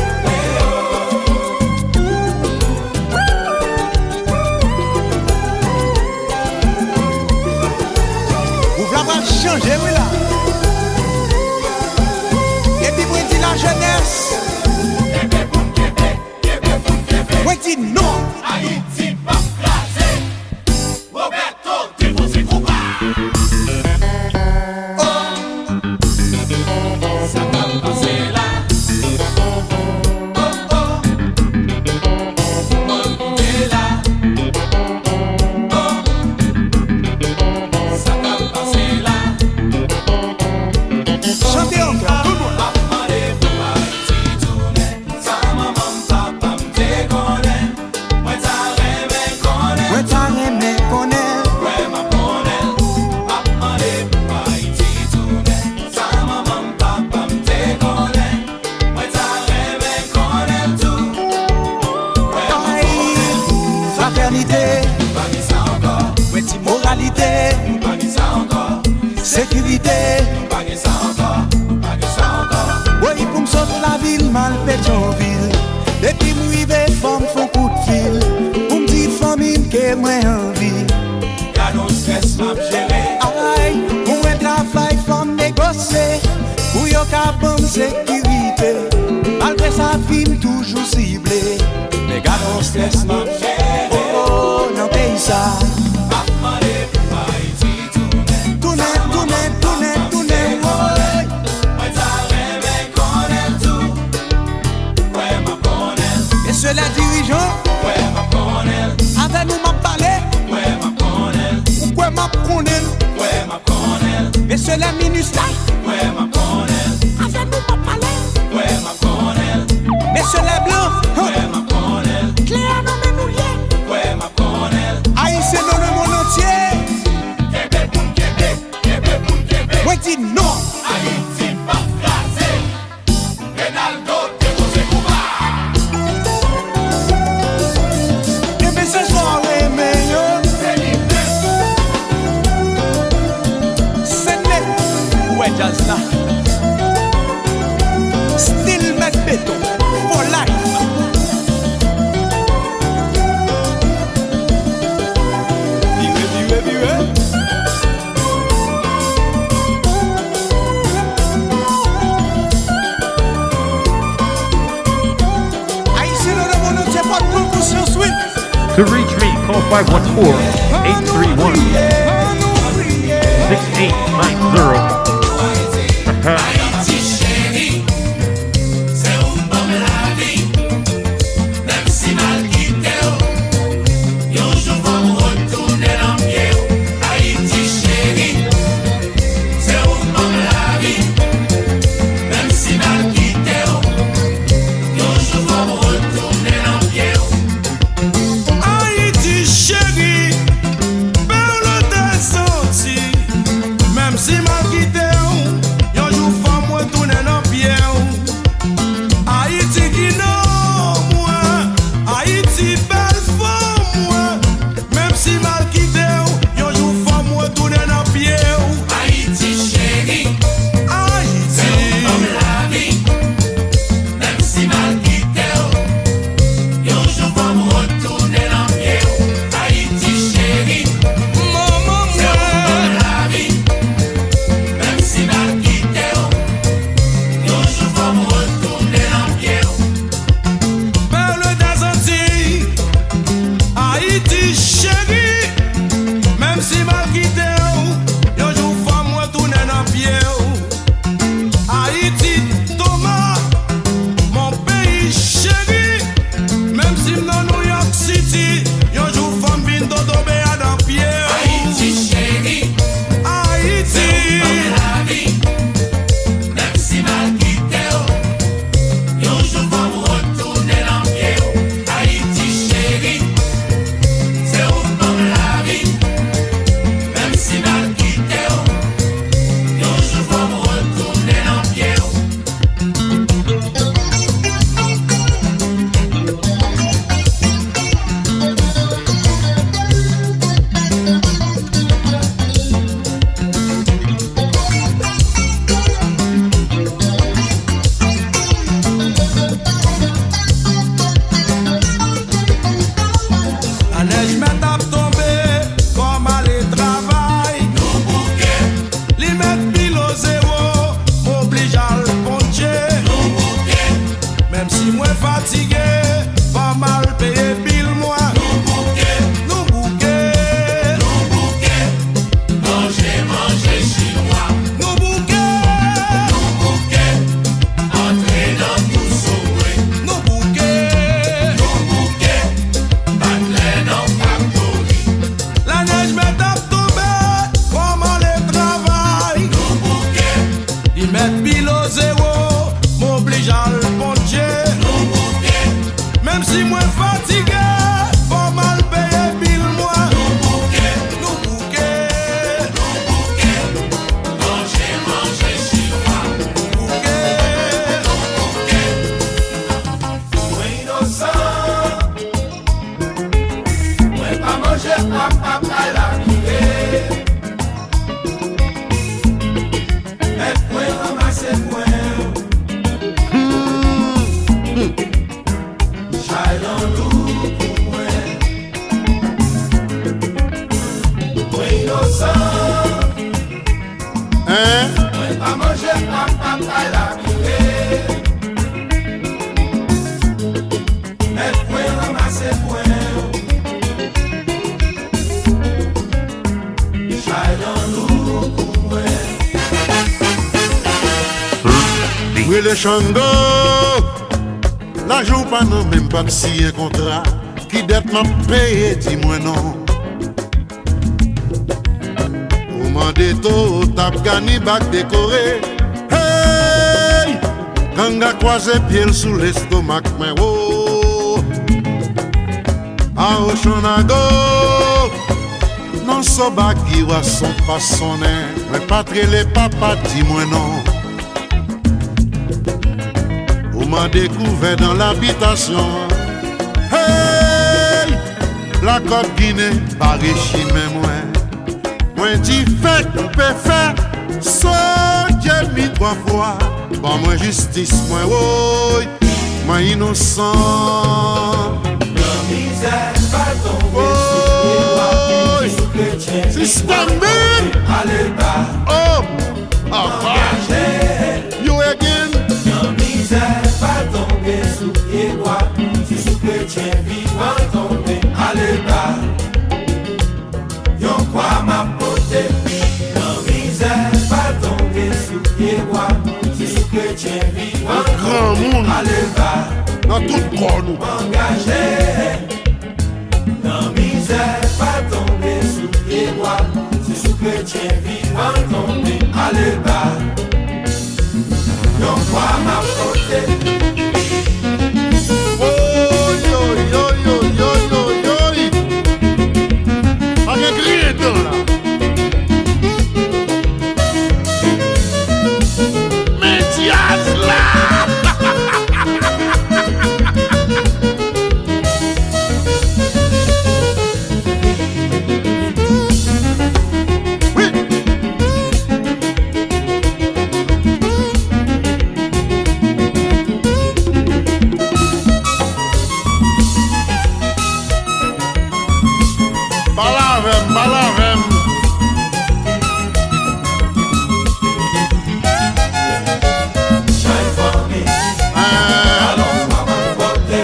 Mouvman pral chanje, wi, la. Epi mwen di lajenès, kenbe pou n kenbe, kenbe pou n kenbe. Mwen di non. Ayiti p ap kraze. Roberto, depoze konba. Oh. Sa k ap pase la? Oh, oh. Kòman l rive la? Oh. Sa k ap pase la? Chante ankò, tout moun. M ap mande pou Ayiti tounen. Sa manman m, papa m te konnen. Mwen ta renmen konnen. Mwen ta renmen konnen. Kwè m ap konnen. M ap mande pou Ayiti tounen. Sa manman m, papa m te konnen. Mwen ta renmen konnen l tou. Kwè m ap konnen l. Fratènite. M pa gen sa ankò. Mwen di moralite. M pa gen sa ankò. Sekirite. M pa gen sa ankò, m pa gen sa ankò. Woy, pou m sot lavil, m al Petyonvil. Depi m rive, fò m fè yon kout fil pou m di fanmi m ke mwen anvi. Gad on strès m ap jere. Ay, pou mwen travay, fò m negosye pou yo ka ban m sekirite. Malgre sa, vi m toujou sible. Men gad on strès m ap jere. Oh, oh, nan peyi sa. M ap mande pou Ayiti tounen, tounen, tounen, tounen, woy. Mwen ta renmen konnen l tou. Kwè m ap konnen l. Mesye lè dirijan, kwè m ap konnen l. Avè nou m ap pale, kwè m ap konnen l. Ou kwè m ap konnen l. Kwè m ap konnen l. Mesye lè minis la, kwè m ap konnen l. Avè nou m ap pale, kwè m ap konnen l. Mesye lè blan, kwè m ap konnen l. Klè a nan men nou l ye, kwè m ap konnen l. Ayisyen nan lemonn antye. Kenbe pou n kenbe, kenbe pou n kenbe. Mwen di non. Ayiti p ap kraze. Renaldo depoze konba. Kenbe se sa w renmen yo. Se li menm. Sèt nèt. Ou wè djaz To reach me, call five one four, eight three one, six eight nine zero. Ayiti cheri, perle des Antilles. Menm si m al kite w, yon jou fò m retounen nan pye w. Ayiti ki nan mwen, Ayiti bèl fanm mwen. Menm si m al kite w, yon jou fò m retounen nan pye w. Ayiti cheri, Ayiti. Menm si m al kite w, yon jou fò m retounen nan pye w. Ayiti cheri, manman mwen. Menm si m al kite w, yon jou fò m retounen nan pye w. Perle des Antilles, Ayiti cheri, menm si m al kite w, yon jou fò m retounen nan pye w. Ayiti, Toma, mon peyi cheri, menm si m nan New York City, yon jou fò m vin Dodo Beya nan pye w. Ayiti cheri, Ayiti. Menm si m al kite w, yon jou fò m retounen nan pye w. Ayiti cheri, se ou k ban m lavi. Menm si m al kite w, yon jou fò m retounen nan pye w. Lanèj mèt ap tonbe, fò m ale travay. Nou bouke. Li mèt bilo zewo, m oblij al ponche. Nou bouke. Menm si mwen fatige, fò m al peye bil mwen. Nou bouke. Nou bouke. Nou bouke. Manje, manje chinwa. Nou bouke. Nou bouke. Antre nan tou sou mwen. Nou bouke. Nou bouke. Bat lè nan faktori. Lanèj mèt ap tonbe, fò m ale travay. Nou bouke. Li mèt bilo zewo, m oblij al ponche. Nou bouke. Menm si mwen fatige, fò m al peye bil mwen. Nou bouke. Nou bouke. Nou bouke. Manje, manje chinwa. Nou bouke. Nou bouke. Mwen inosan. Mwen pa manje, pa, pa, pa la vire. Mèt mwen ranmase pwen. Chay lan lou pou mwen. Mwen inosan. Hein? Mwen pa manje, pa, pa, pa la vire. Mèt mwen ranmase pwen. Chay lan lou pou mwen. Rele Chango. Lajan w pa nan men m, pa t siyen kontra. Ki dèt m ap peye, di mwen non. Ou mande to, tap gani bak dekore. Hey! Ganga kwaze pye l sou lestomak mwen, wo. Awo Chango, nan soba ki wason pa sonnen. Mwen pa t rele papa, di mwen non. Ou mande kouvè nan labitasyon. Hey! Lakòb Ginen bare chimen mwen. Mwen di fè koupe fè, Sodje mi twa fwa. Ban mwen jistis mwen, woy, mwen inosan. Nan mizè, pa tonbe sou pye dwat, woy, sou kretyen, sistèm men. Ale ba. Oh! Angaje. You again? Nan mizè, pa tonbe sou pye dwat, si sou kretyen vivan tonbe, ale Granmoun nan tout kò nou. Angaje nan mizè, pa tonbe sou pye bwa. Se sou kretyen vivan tonbe, ale ba. Yon fwa m ap pote. Oy, oy, oy. Pa gen griyen tan la. Men djaz la! Wi! Pale avè m, pale avè m. Chay fanmi, alon pa mal pote.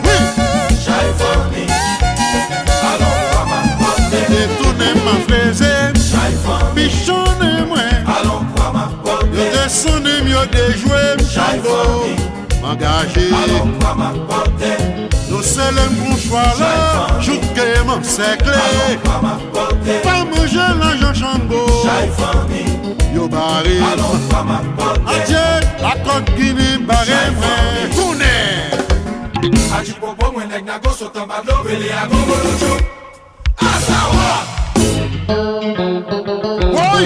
Wi. Chay fanmi, alon pa mal pote. Detounen m afleze, chay fanmi, pichonnen mwen. Alon pa mal pote. Yo desann m, yo dejwe m, chay fanmi. M angaje. Alon pa mal pote. Yo sele m kon chwal, jouk ke m ansèkle. Alon pa mal pote. Pa manje lajan Chango. Chay fanmi. Yo bare. Alon pa mal pote. Adye, lakòt ginen bare mwen. Tounen. Aji popo mwen nèg Nago sot anba dlo, rele a Gogolodjo. Asawa! Woy!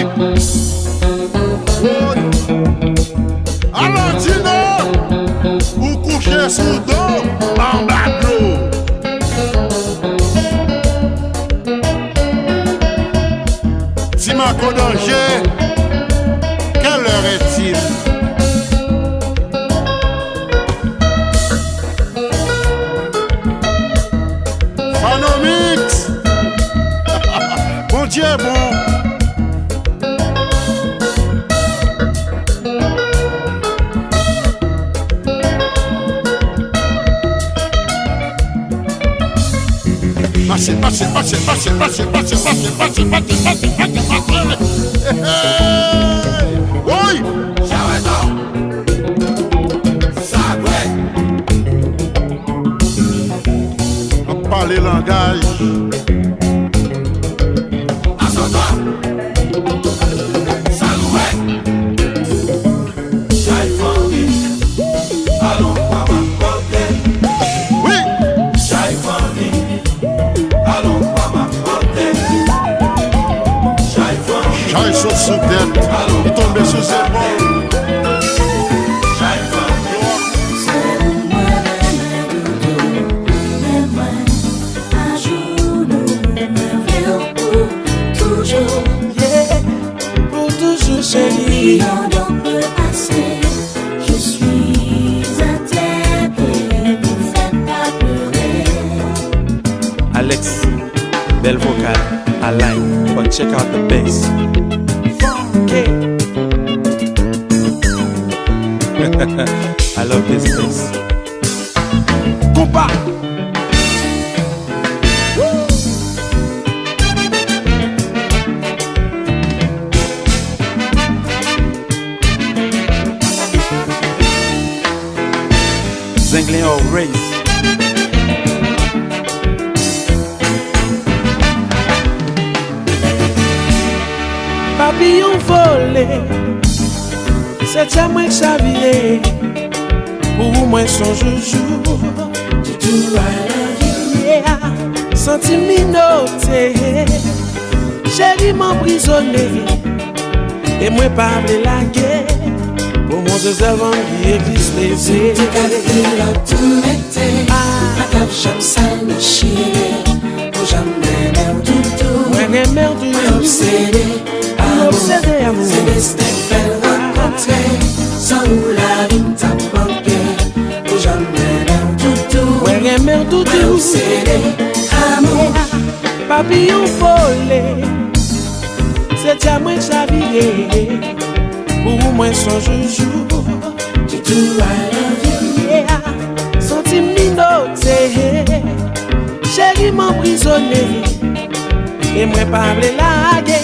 Woy! Alò, Dino, ou kouche sou do anba dlo. Ti Mako danje, quelle heure est-il? Fanomix! Bondye bon! Mache, mache, mache. Woy! Sa kwè. Ap pale langaj. Asantwa. Sa nou wè. Chay fanmi. Alon pa mal pote. Wi. Chay fanmi. Alon pa mal pote. Chay fanmi. Chay sot sou tèt. Li tonbe sou zepòl. Chay fanmi. Se ou mwen renmen doudou, men mwen ajounou mwen vle w pou toujou. Yeah, pou toujou, cheri. Yon don pe ase, je suis à tes pieds, pou fè pa plere. Alex, bèl vokal, I like, but check out the bass. Funky. I love this bass. Konpa! Zenglen Always. Papiyon vole, se tè mwen k chavire. Pou ou mwen son joujou. Toutou, I love you. Yeah. Santi m minote. Cheri m anprizone. E mwen pa vle lage. Pou montre sèl fanm ki egziste se. Si m te ka dekri w tou nèt, ah, m pa t ap janm sal dechire. Pou janm renmen w toutou. Mwen renmen w toutou. Mwen obsede. Amou, se desten k fè n rankontre. San ou lavi m t ap manke. Pou janm renmen w toutou. Mwen renmen w toutou. Mwen obsede, amou. Papiyon vole, se tè mwen chavire. Pou ou mwen son joujou. Toutou, I love you. Yeah. Santi m minote. Cheri m anprizone. E mwen pa vle lage.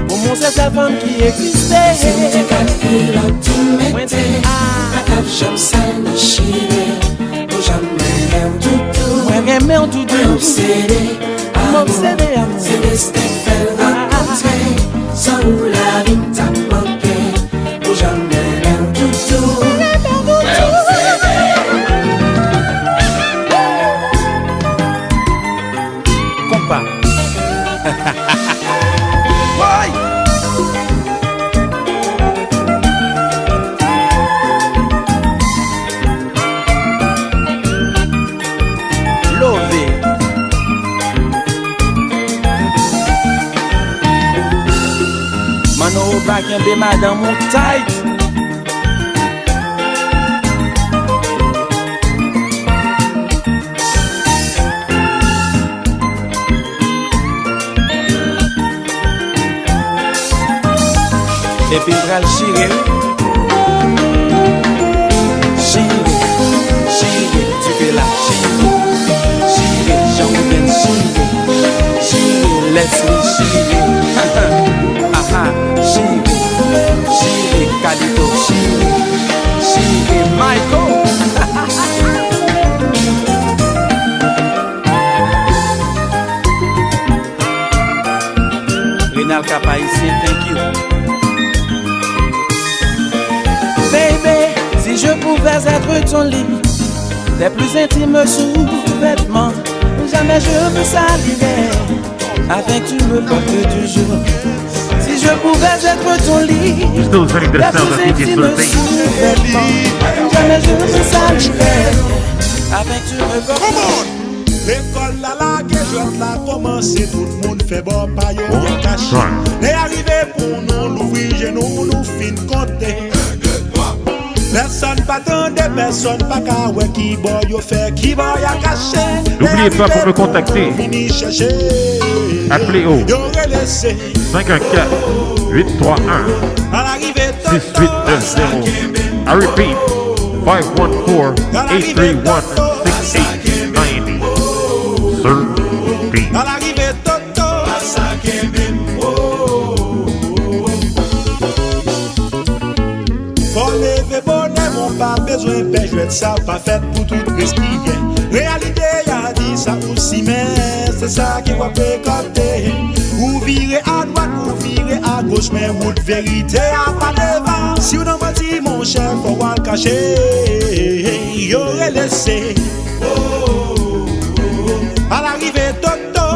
Pou Mon sè sèl fanm ki egziste. Si m te kalkile tout mete, pa t ap janm sal nan chire. Ou janm renmen w toutou. Mwen renmen w toutou. Mwen obsede, m obsede amou. Se desten k fè l rankontre. San ou lavi m t ap manke. Ou janm renmen w toutou. Mwen obsede. Konpa. Woy! Love. Manno Oba kenbe madanm ou tight. Epi l pral chire, wi. Chire, chire, dife la, chire. Chire, Jean Roubens, chire. Chire, Leslie, chire. Aha, chire, chire, Kalito, chire. Chire, Michael. Renal Cap Haïtien, thank you. Baby, si je pouvais être ton lit, tes plus intimes sous-vêtements, jamais je me salirais, afin que tu me portes toujours. Si je pouvais être ton lit, tes plus intimes sous-vêtements, jamais je me salirais, afin que tu me portes. Lekòl la lage, jwèt la kòmanse, tout moun fè bò pa yo an kache. Lè a rive pou nou louvri je nou, nou fin konte. Pèsonn pa tande, pèsonn pa ka wè ki bò yo fè, ki bò y a kache. Lè a rive pou nou vini chèche. Yo rele se cinq un quatre, huit trois un, six huit neuf zéro. I repeat, five one four, eight three one, six eight nine zero. Sir P. Al arive Toto. Fò leve bonè, mon pa bezwen pè, jwèt sa pa fèt pou tout reskiyen. Reyalite a di sa ou simen, se sa ke w ap rekòlte. Ou vire adwat, ou vire agoch, men wout verite a pa devan. Si w nan manti, monchè, fò w al kache. Yo rele se. Al arive Toto.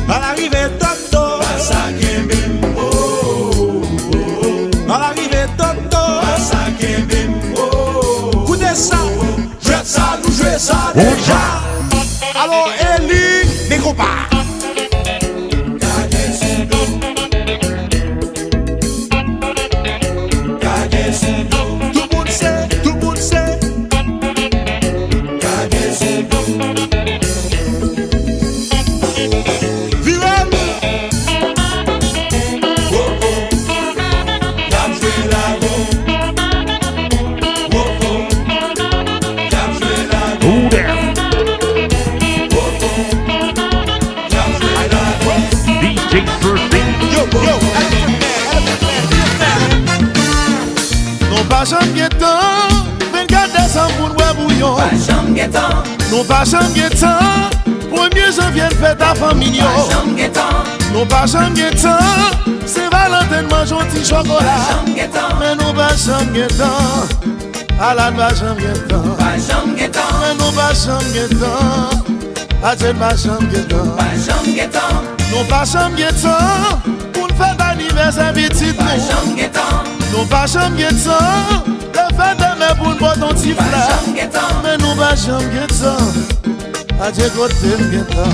Al arive Toto. Al arive Toto. Koute sa. Jwèt sa, nou jwe sa deja. Alò, Eli, men konpa. Tout moun se, tout moun se. Vire l. Wopo, y ap jwe lago. Wopo, y ap jwe lago. Wopo, y ap jwe lago. D J Surfing. Yo, yo, nou pa janm gen tan. Vennkat desanm pou n bwè bouyon. Pa janm gen tan. Nou pa janm gen tan. Premye janvye n fèt a fanmi n yo. Pa janm gen tan. Nou pa janm gen tan. Sen Valanten n manje yon ti chokola. Pa janm gen tan. Men nou pa janm gen tan. Ala n pa janm gen tan. Pa janm gen tan. Men nou pa janm gen tan. Adye n pa janm gen tan. Pa janm gen tan. Nou pa janm gen tan pou n fèt anivèsè pitit nou. Pa janm gen tan. Nou pa janm gen tan. Lè fèt demen pou n pote yon ti flè. Pa janm gen tan. Men nou pa janm gen tan. Adye kote m gen tan.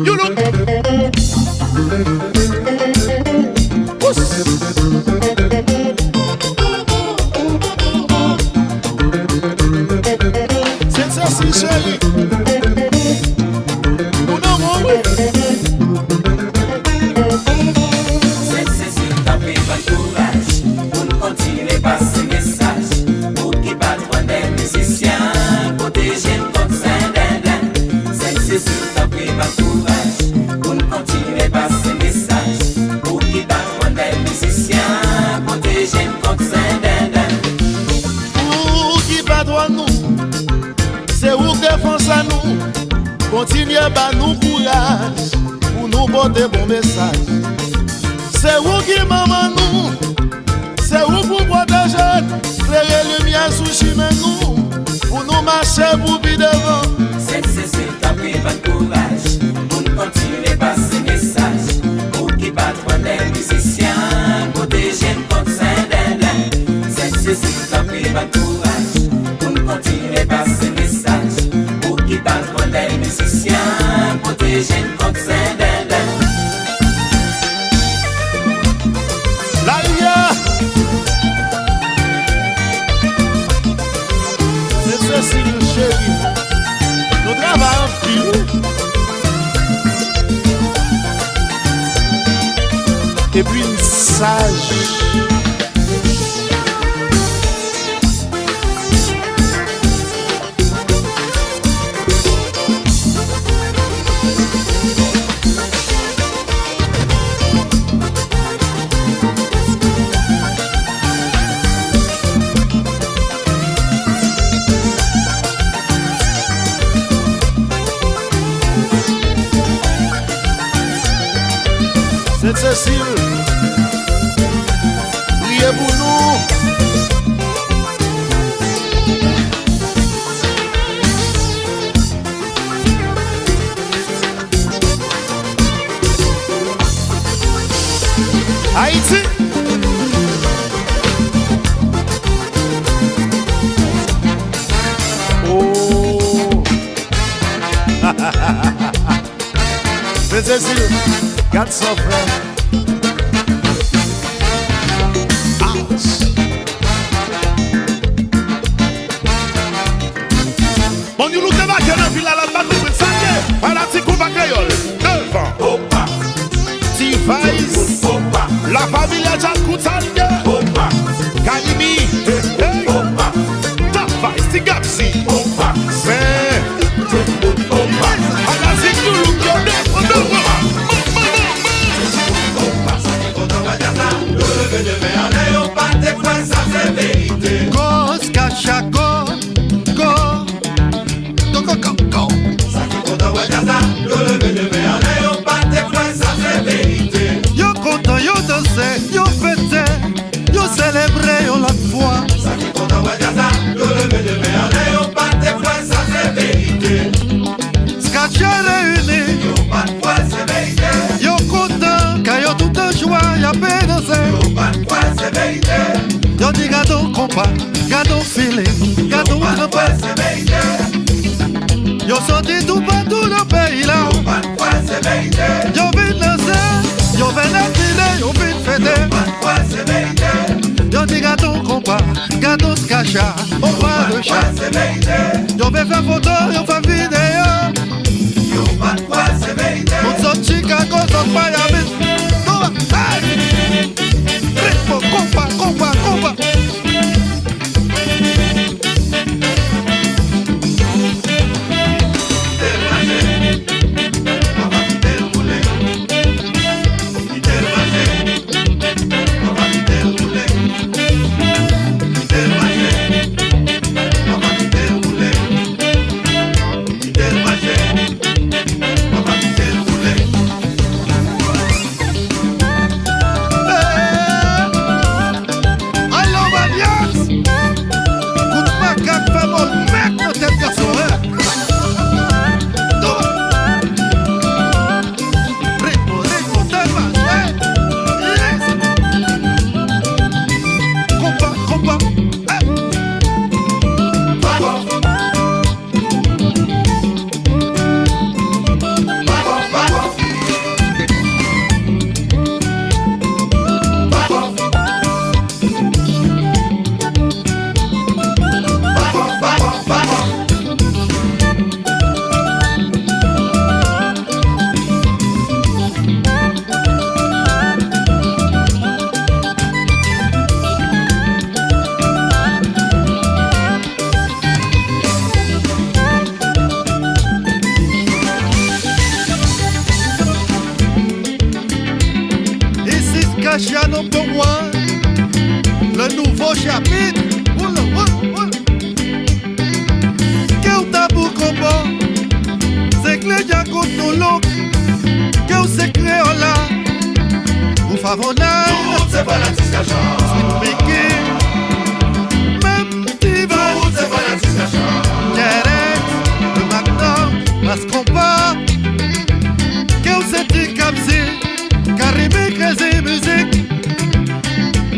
You look. Push. Kontinye ba nou kouraj pou nou pote bon mesaj. Se ou ki manman nou, se ou pou pwoteje n, klere limyè sou chimen nou, pou nou mache pou pi devan. Sent Sesil, tanpri, ban n kouraj pou n kontinye pase mesaj. Ou ki patwòn bèl mizisyen, pwoteje n kont Sendenden. Sent Sesil, tanpri, ban n kouraj pou n kontinye pase mesaj. Ou ki patwòn bèl mizisyen, pwoteje n kont Sendenden. Laryè! Sent Sesil cheri, nou travay anpil. Epi n saj. Sent Sesil, priye pou nou. Ayiti. Oh. Sent Sesil, gad sa frè. Ouch. Bon, yon louk debake nan vil la, l ap bat ritm, sa l ye. Fanatik konpa kreyòl, devan. Opa. T-Vice. Opa. La Familia Djal Koutalye. Opa. Kalimi. Hey. Opa. Top Vice, Ti Gabzi. Opa. Sen. Opa. Fanatik nou louk yo, devan, devan. Sa ki kontan wè djaz la, yo leve de men anlè, yo pa te kwè sa se verite. Go, Skacha, go, go. Go, go, go, go. Sa ki kontan wè djaz la, yo leve de men anlè, yo pa te kwè sa se verite. Yo kontan, yo danse, yo fete, yo selebre yon lòt fwa. Sa ki kontan wè djaz la, yo leve de men anlè, yo pa te kwè sa se verite. Skacha reyini. Yo pa t kwè se verite. Yo kontan, kè yo tout an jwa, y ap danse. Yo pa t kwè se verite. Yo di gad on konpa, gad on feeling, gad on tranpa. Yo soti toupatou nan peyi la. Yo vin danse, yo vin etire, yo vin fete. Yo di gad on konpa, gad on Skacha, on pa de cha. Yo vin fè foto, yo fè videyo. Moun sot Chicago, sot Miami. Nou, hey! Ritmo, konpa, konpa, konpa. Alo, Valians! Kout makak fè mòl mèk nan tèt gason, en! Ritmo, ritmo, tèlman jwe! Yes! Konpa, konpa, eh! Ici Skacha number one, le nouveau chapitre. Oula, oula, oula. Kè w ta pou konpa, se Kle djakout nou look, ke w se kreyòl la. Ou favonay, tout se fanatik Kacha. Sweet Mickey, menm Steven, tout se fanatik Kacha. Jerex, le Magnum, Mas Konpa, ke w se ti Kapsi, Karimi, Krezi Mizik.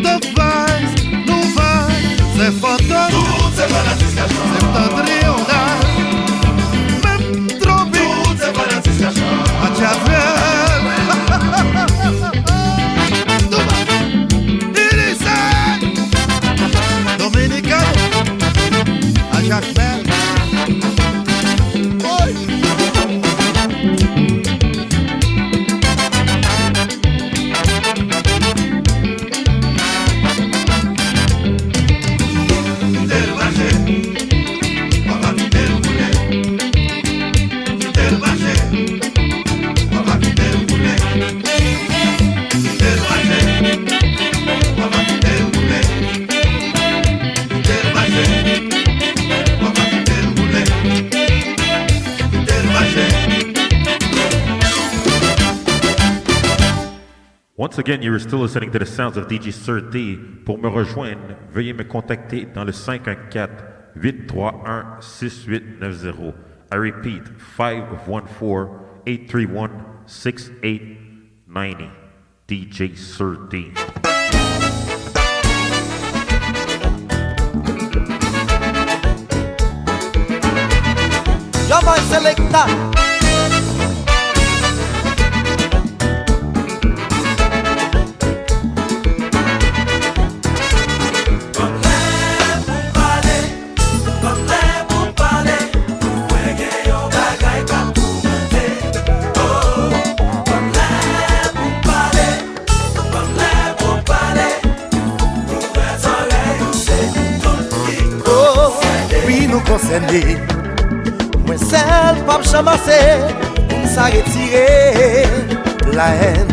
The Vibes, nou vibe, se Fantom, tout se fanatik Kacha. Se Tandriyonay, menm Tropi, tout se fanatik Kacha. Atjavèl, Touba, Ilisèy, Dominikano, Ajakmèl. Woy! Once again, you are still listening to the sounds of D J Sir D. Pour me rejoindre, veuillez me contacter dans le cinq un quatre, huit trois un, six huit neuf zéro. I repeat, five one four, eight three one, six eight ninety. D J Sir D. Yo, boy selector. Ban m lè pou m pale, ban m lè pou m pale. Ou wè gen yon bagay k ap toumante. Oh, ban m lè pou m pale, ban m lè pou m pale. Ouvè zòrèy ou, se tout ki konsène. Oh, wi, nou konsène. Mwen sèl p ap janm ase pou m sa retire lahèn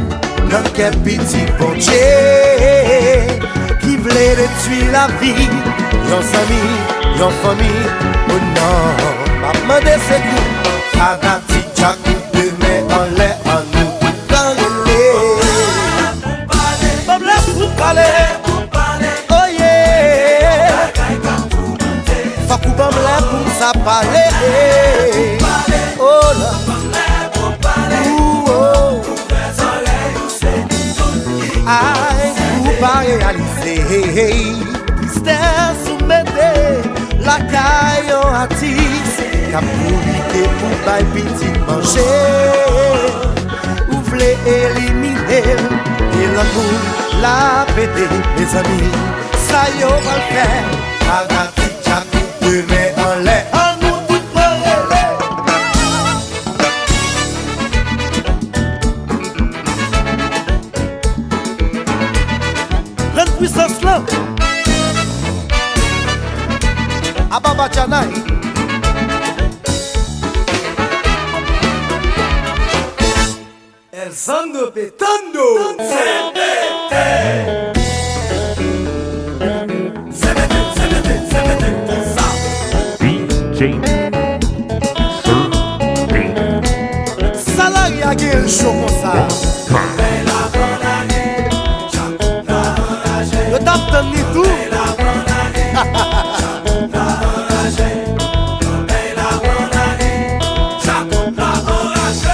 nan kè pitit Bondye ki vle detwi lavi yon zanmi, yon fanmi. O non, m ap mande sekou fanatik Djakout, de men anlè, annou tout tan rele. Ban m lè pou m pale. Oh yeah. Fòk ou ban m lè pou m sa pale. Oh la. Ooh, oh. Ay, ou pa reyalize tristès ou mete lakay yon atis k ap kouri ke pou bay pitit manje. Ou vle elimine l, e lanmou l ap ede. Mezanmi, sa yo pral fè fanatik Djakout, de men anlè, annou tout pran rele. Grann pwisans lan. Aba Badjanay. El Zando Petando. Se pete. Se pete, se pete, se pete konsa. D J Sir D. Sa lari a gen l cho konsa. Yo t ap tann li tou.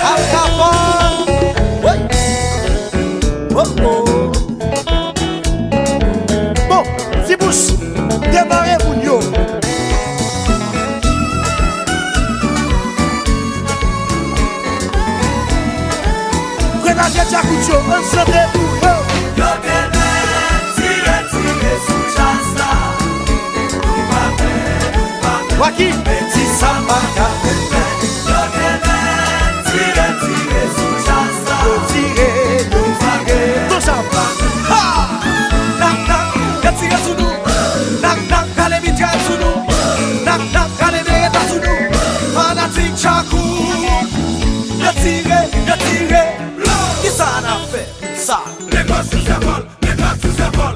Al Capone. Woy. Oh, oh. Bon, Ti Bouch, demare moun yo. Grenadye Djakout yo, ann chante pou yo. Yo genlè tire, tire sou djaz la. Ou pa pè, ou pa pè. Waky. Betiz sa pa ka fè pè. Yo genlè tire, tire sou djaz la. Yo tire, yo tire. Ton sa. Ha! Nak, nak, yo tire sou nou. Nak, nak, rale mitray sou nou. Nak, nak, rale bereta sou nou. Fanatik Djakout. Yo tire, yo tire. Kisa n ap fè? Sa. Lekòl sou zèpòl, lekòl sou zèpòl.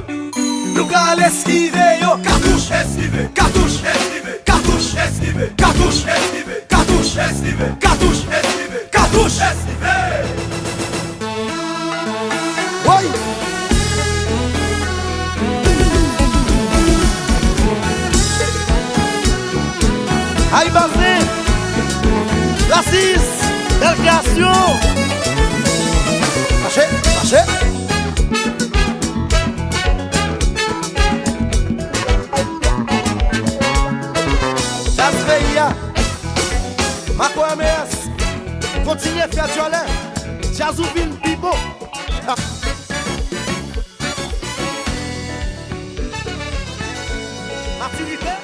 Nou pral eskive yo. Katouch, eskive, katouch, eskive, katouch, eskive, katouch, eskive, katouch. Esquivé. Katouch. Esquivé. Katouch. Esquivé. Woy! Ay, Bazin! Lasis! Bèl kreyasyon! Mache, mache! Djaz peyi a! Makoya Meyès, kontinye fè djòlè. Djaz ou vin pi bon. Matirite.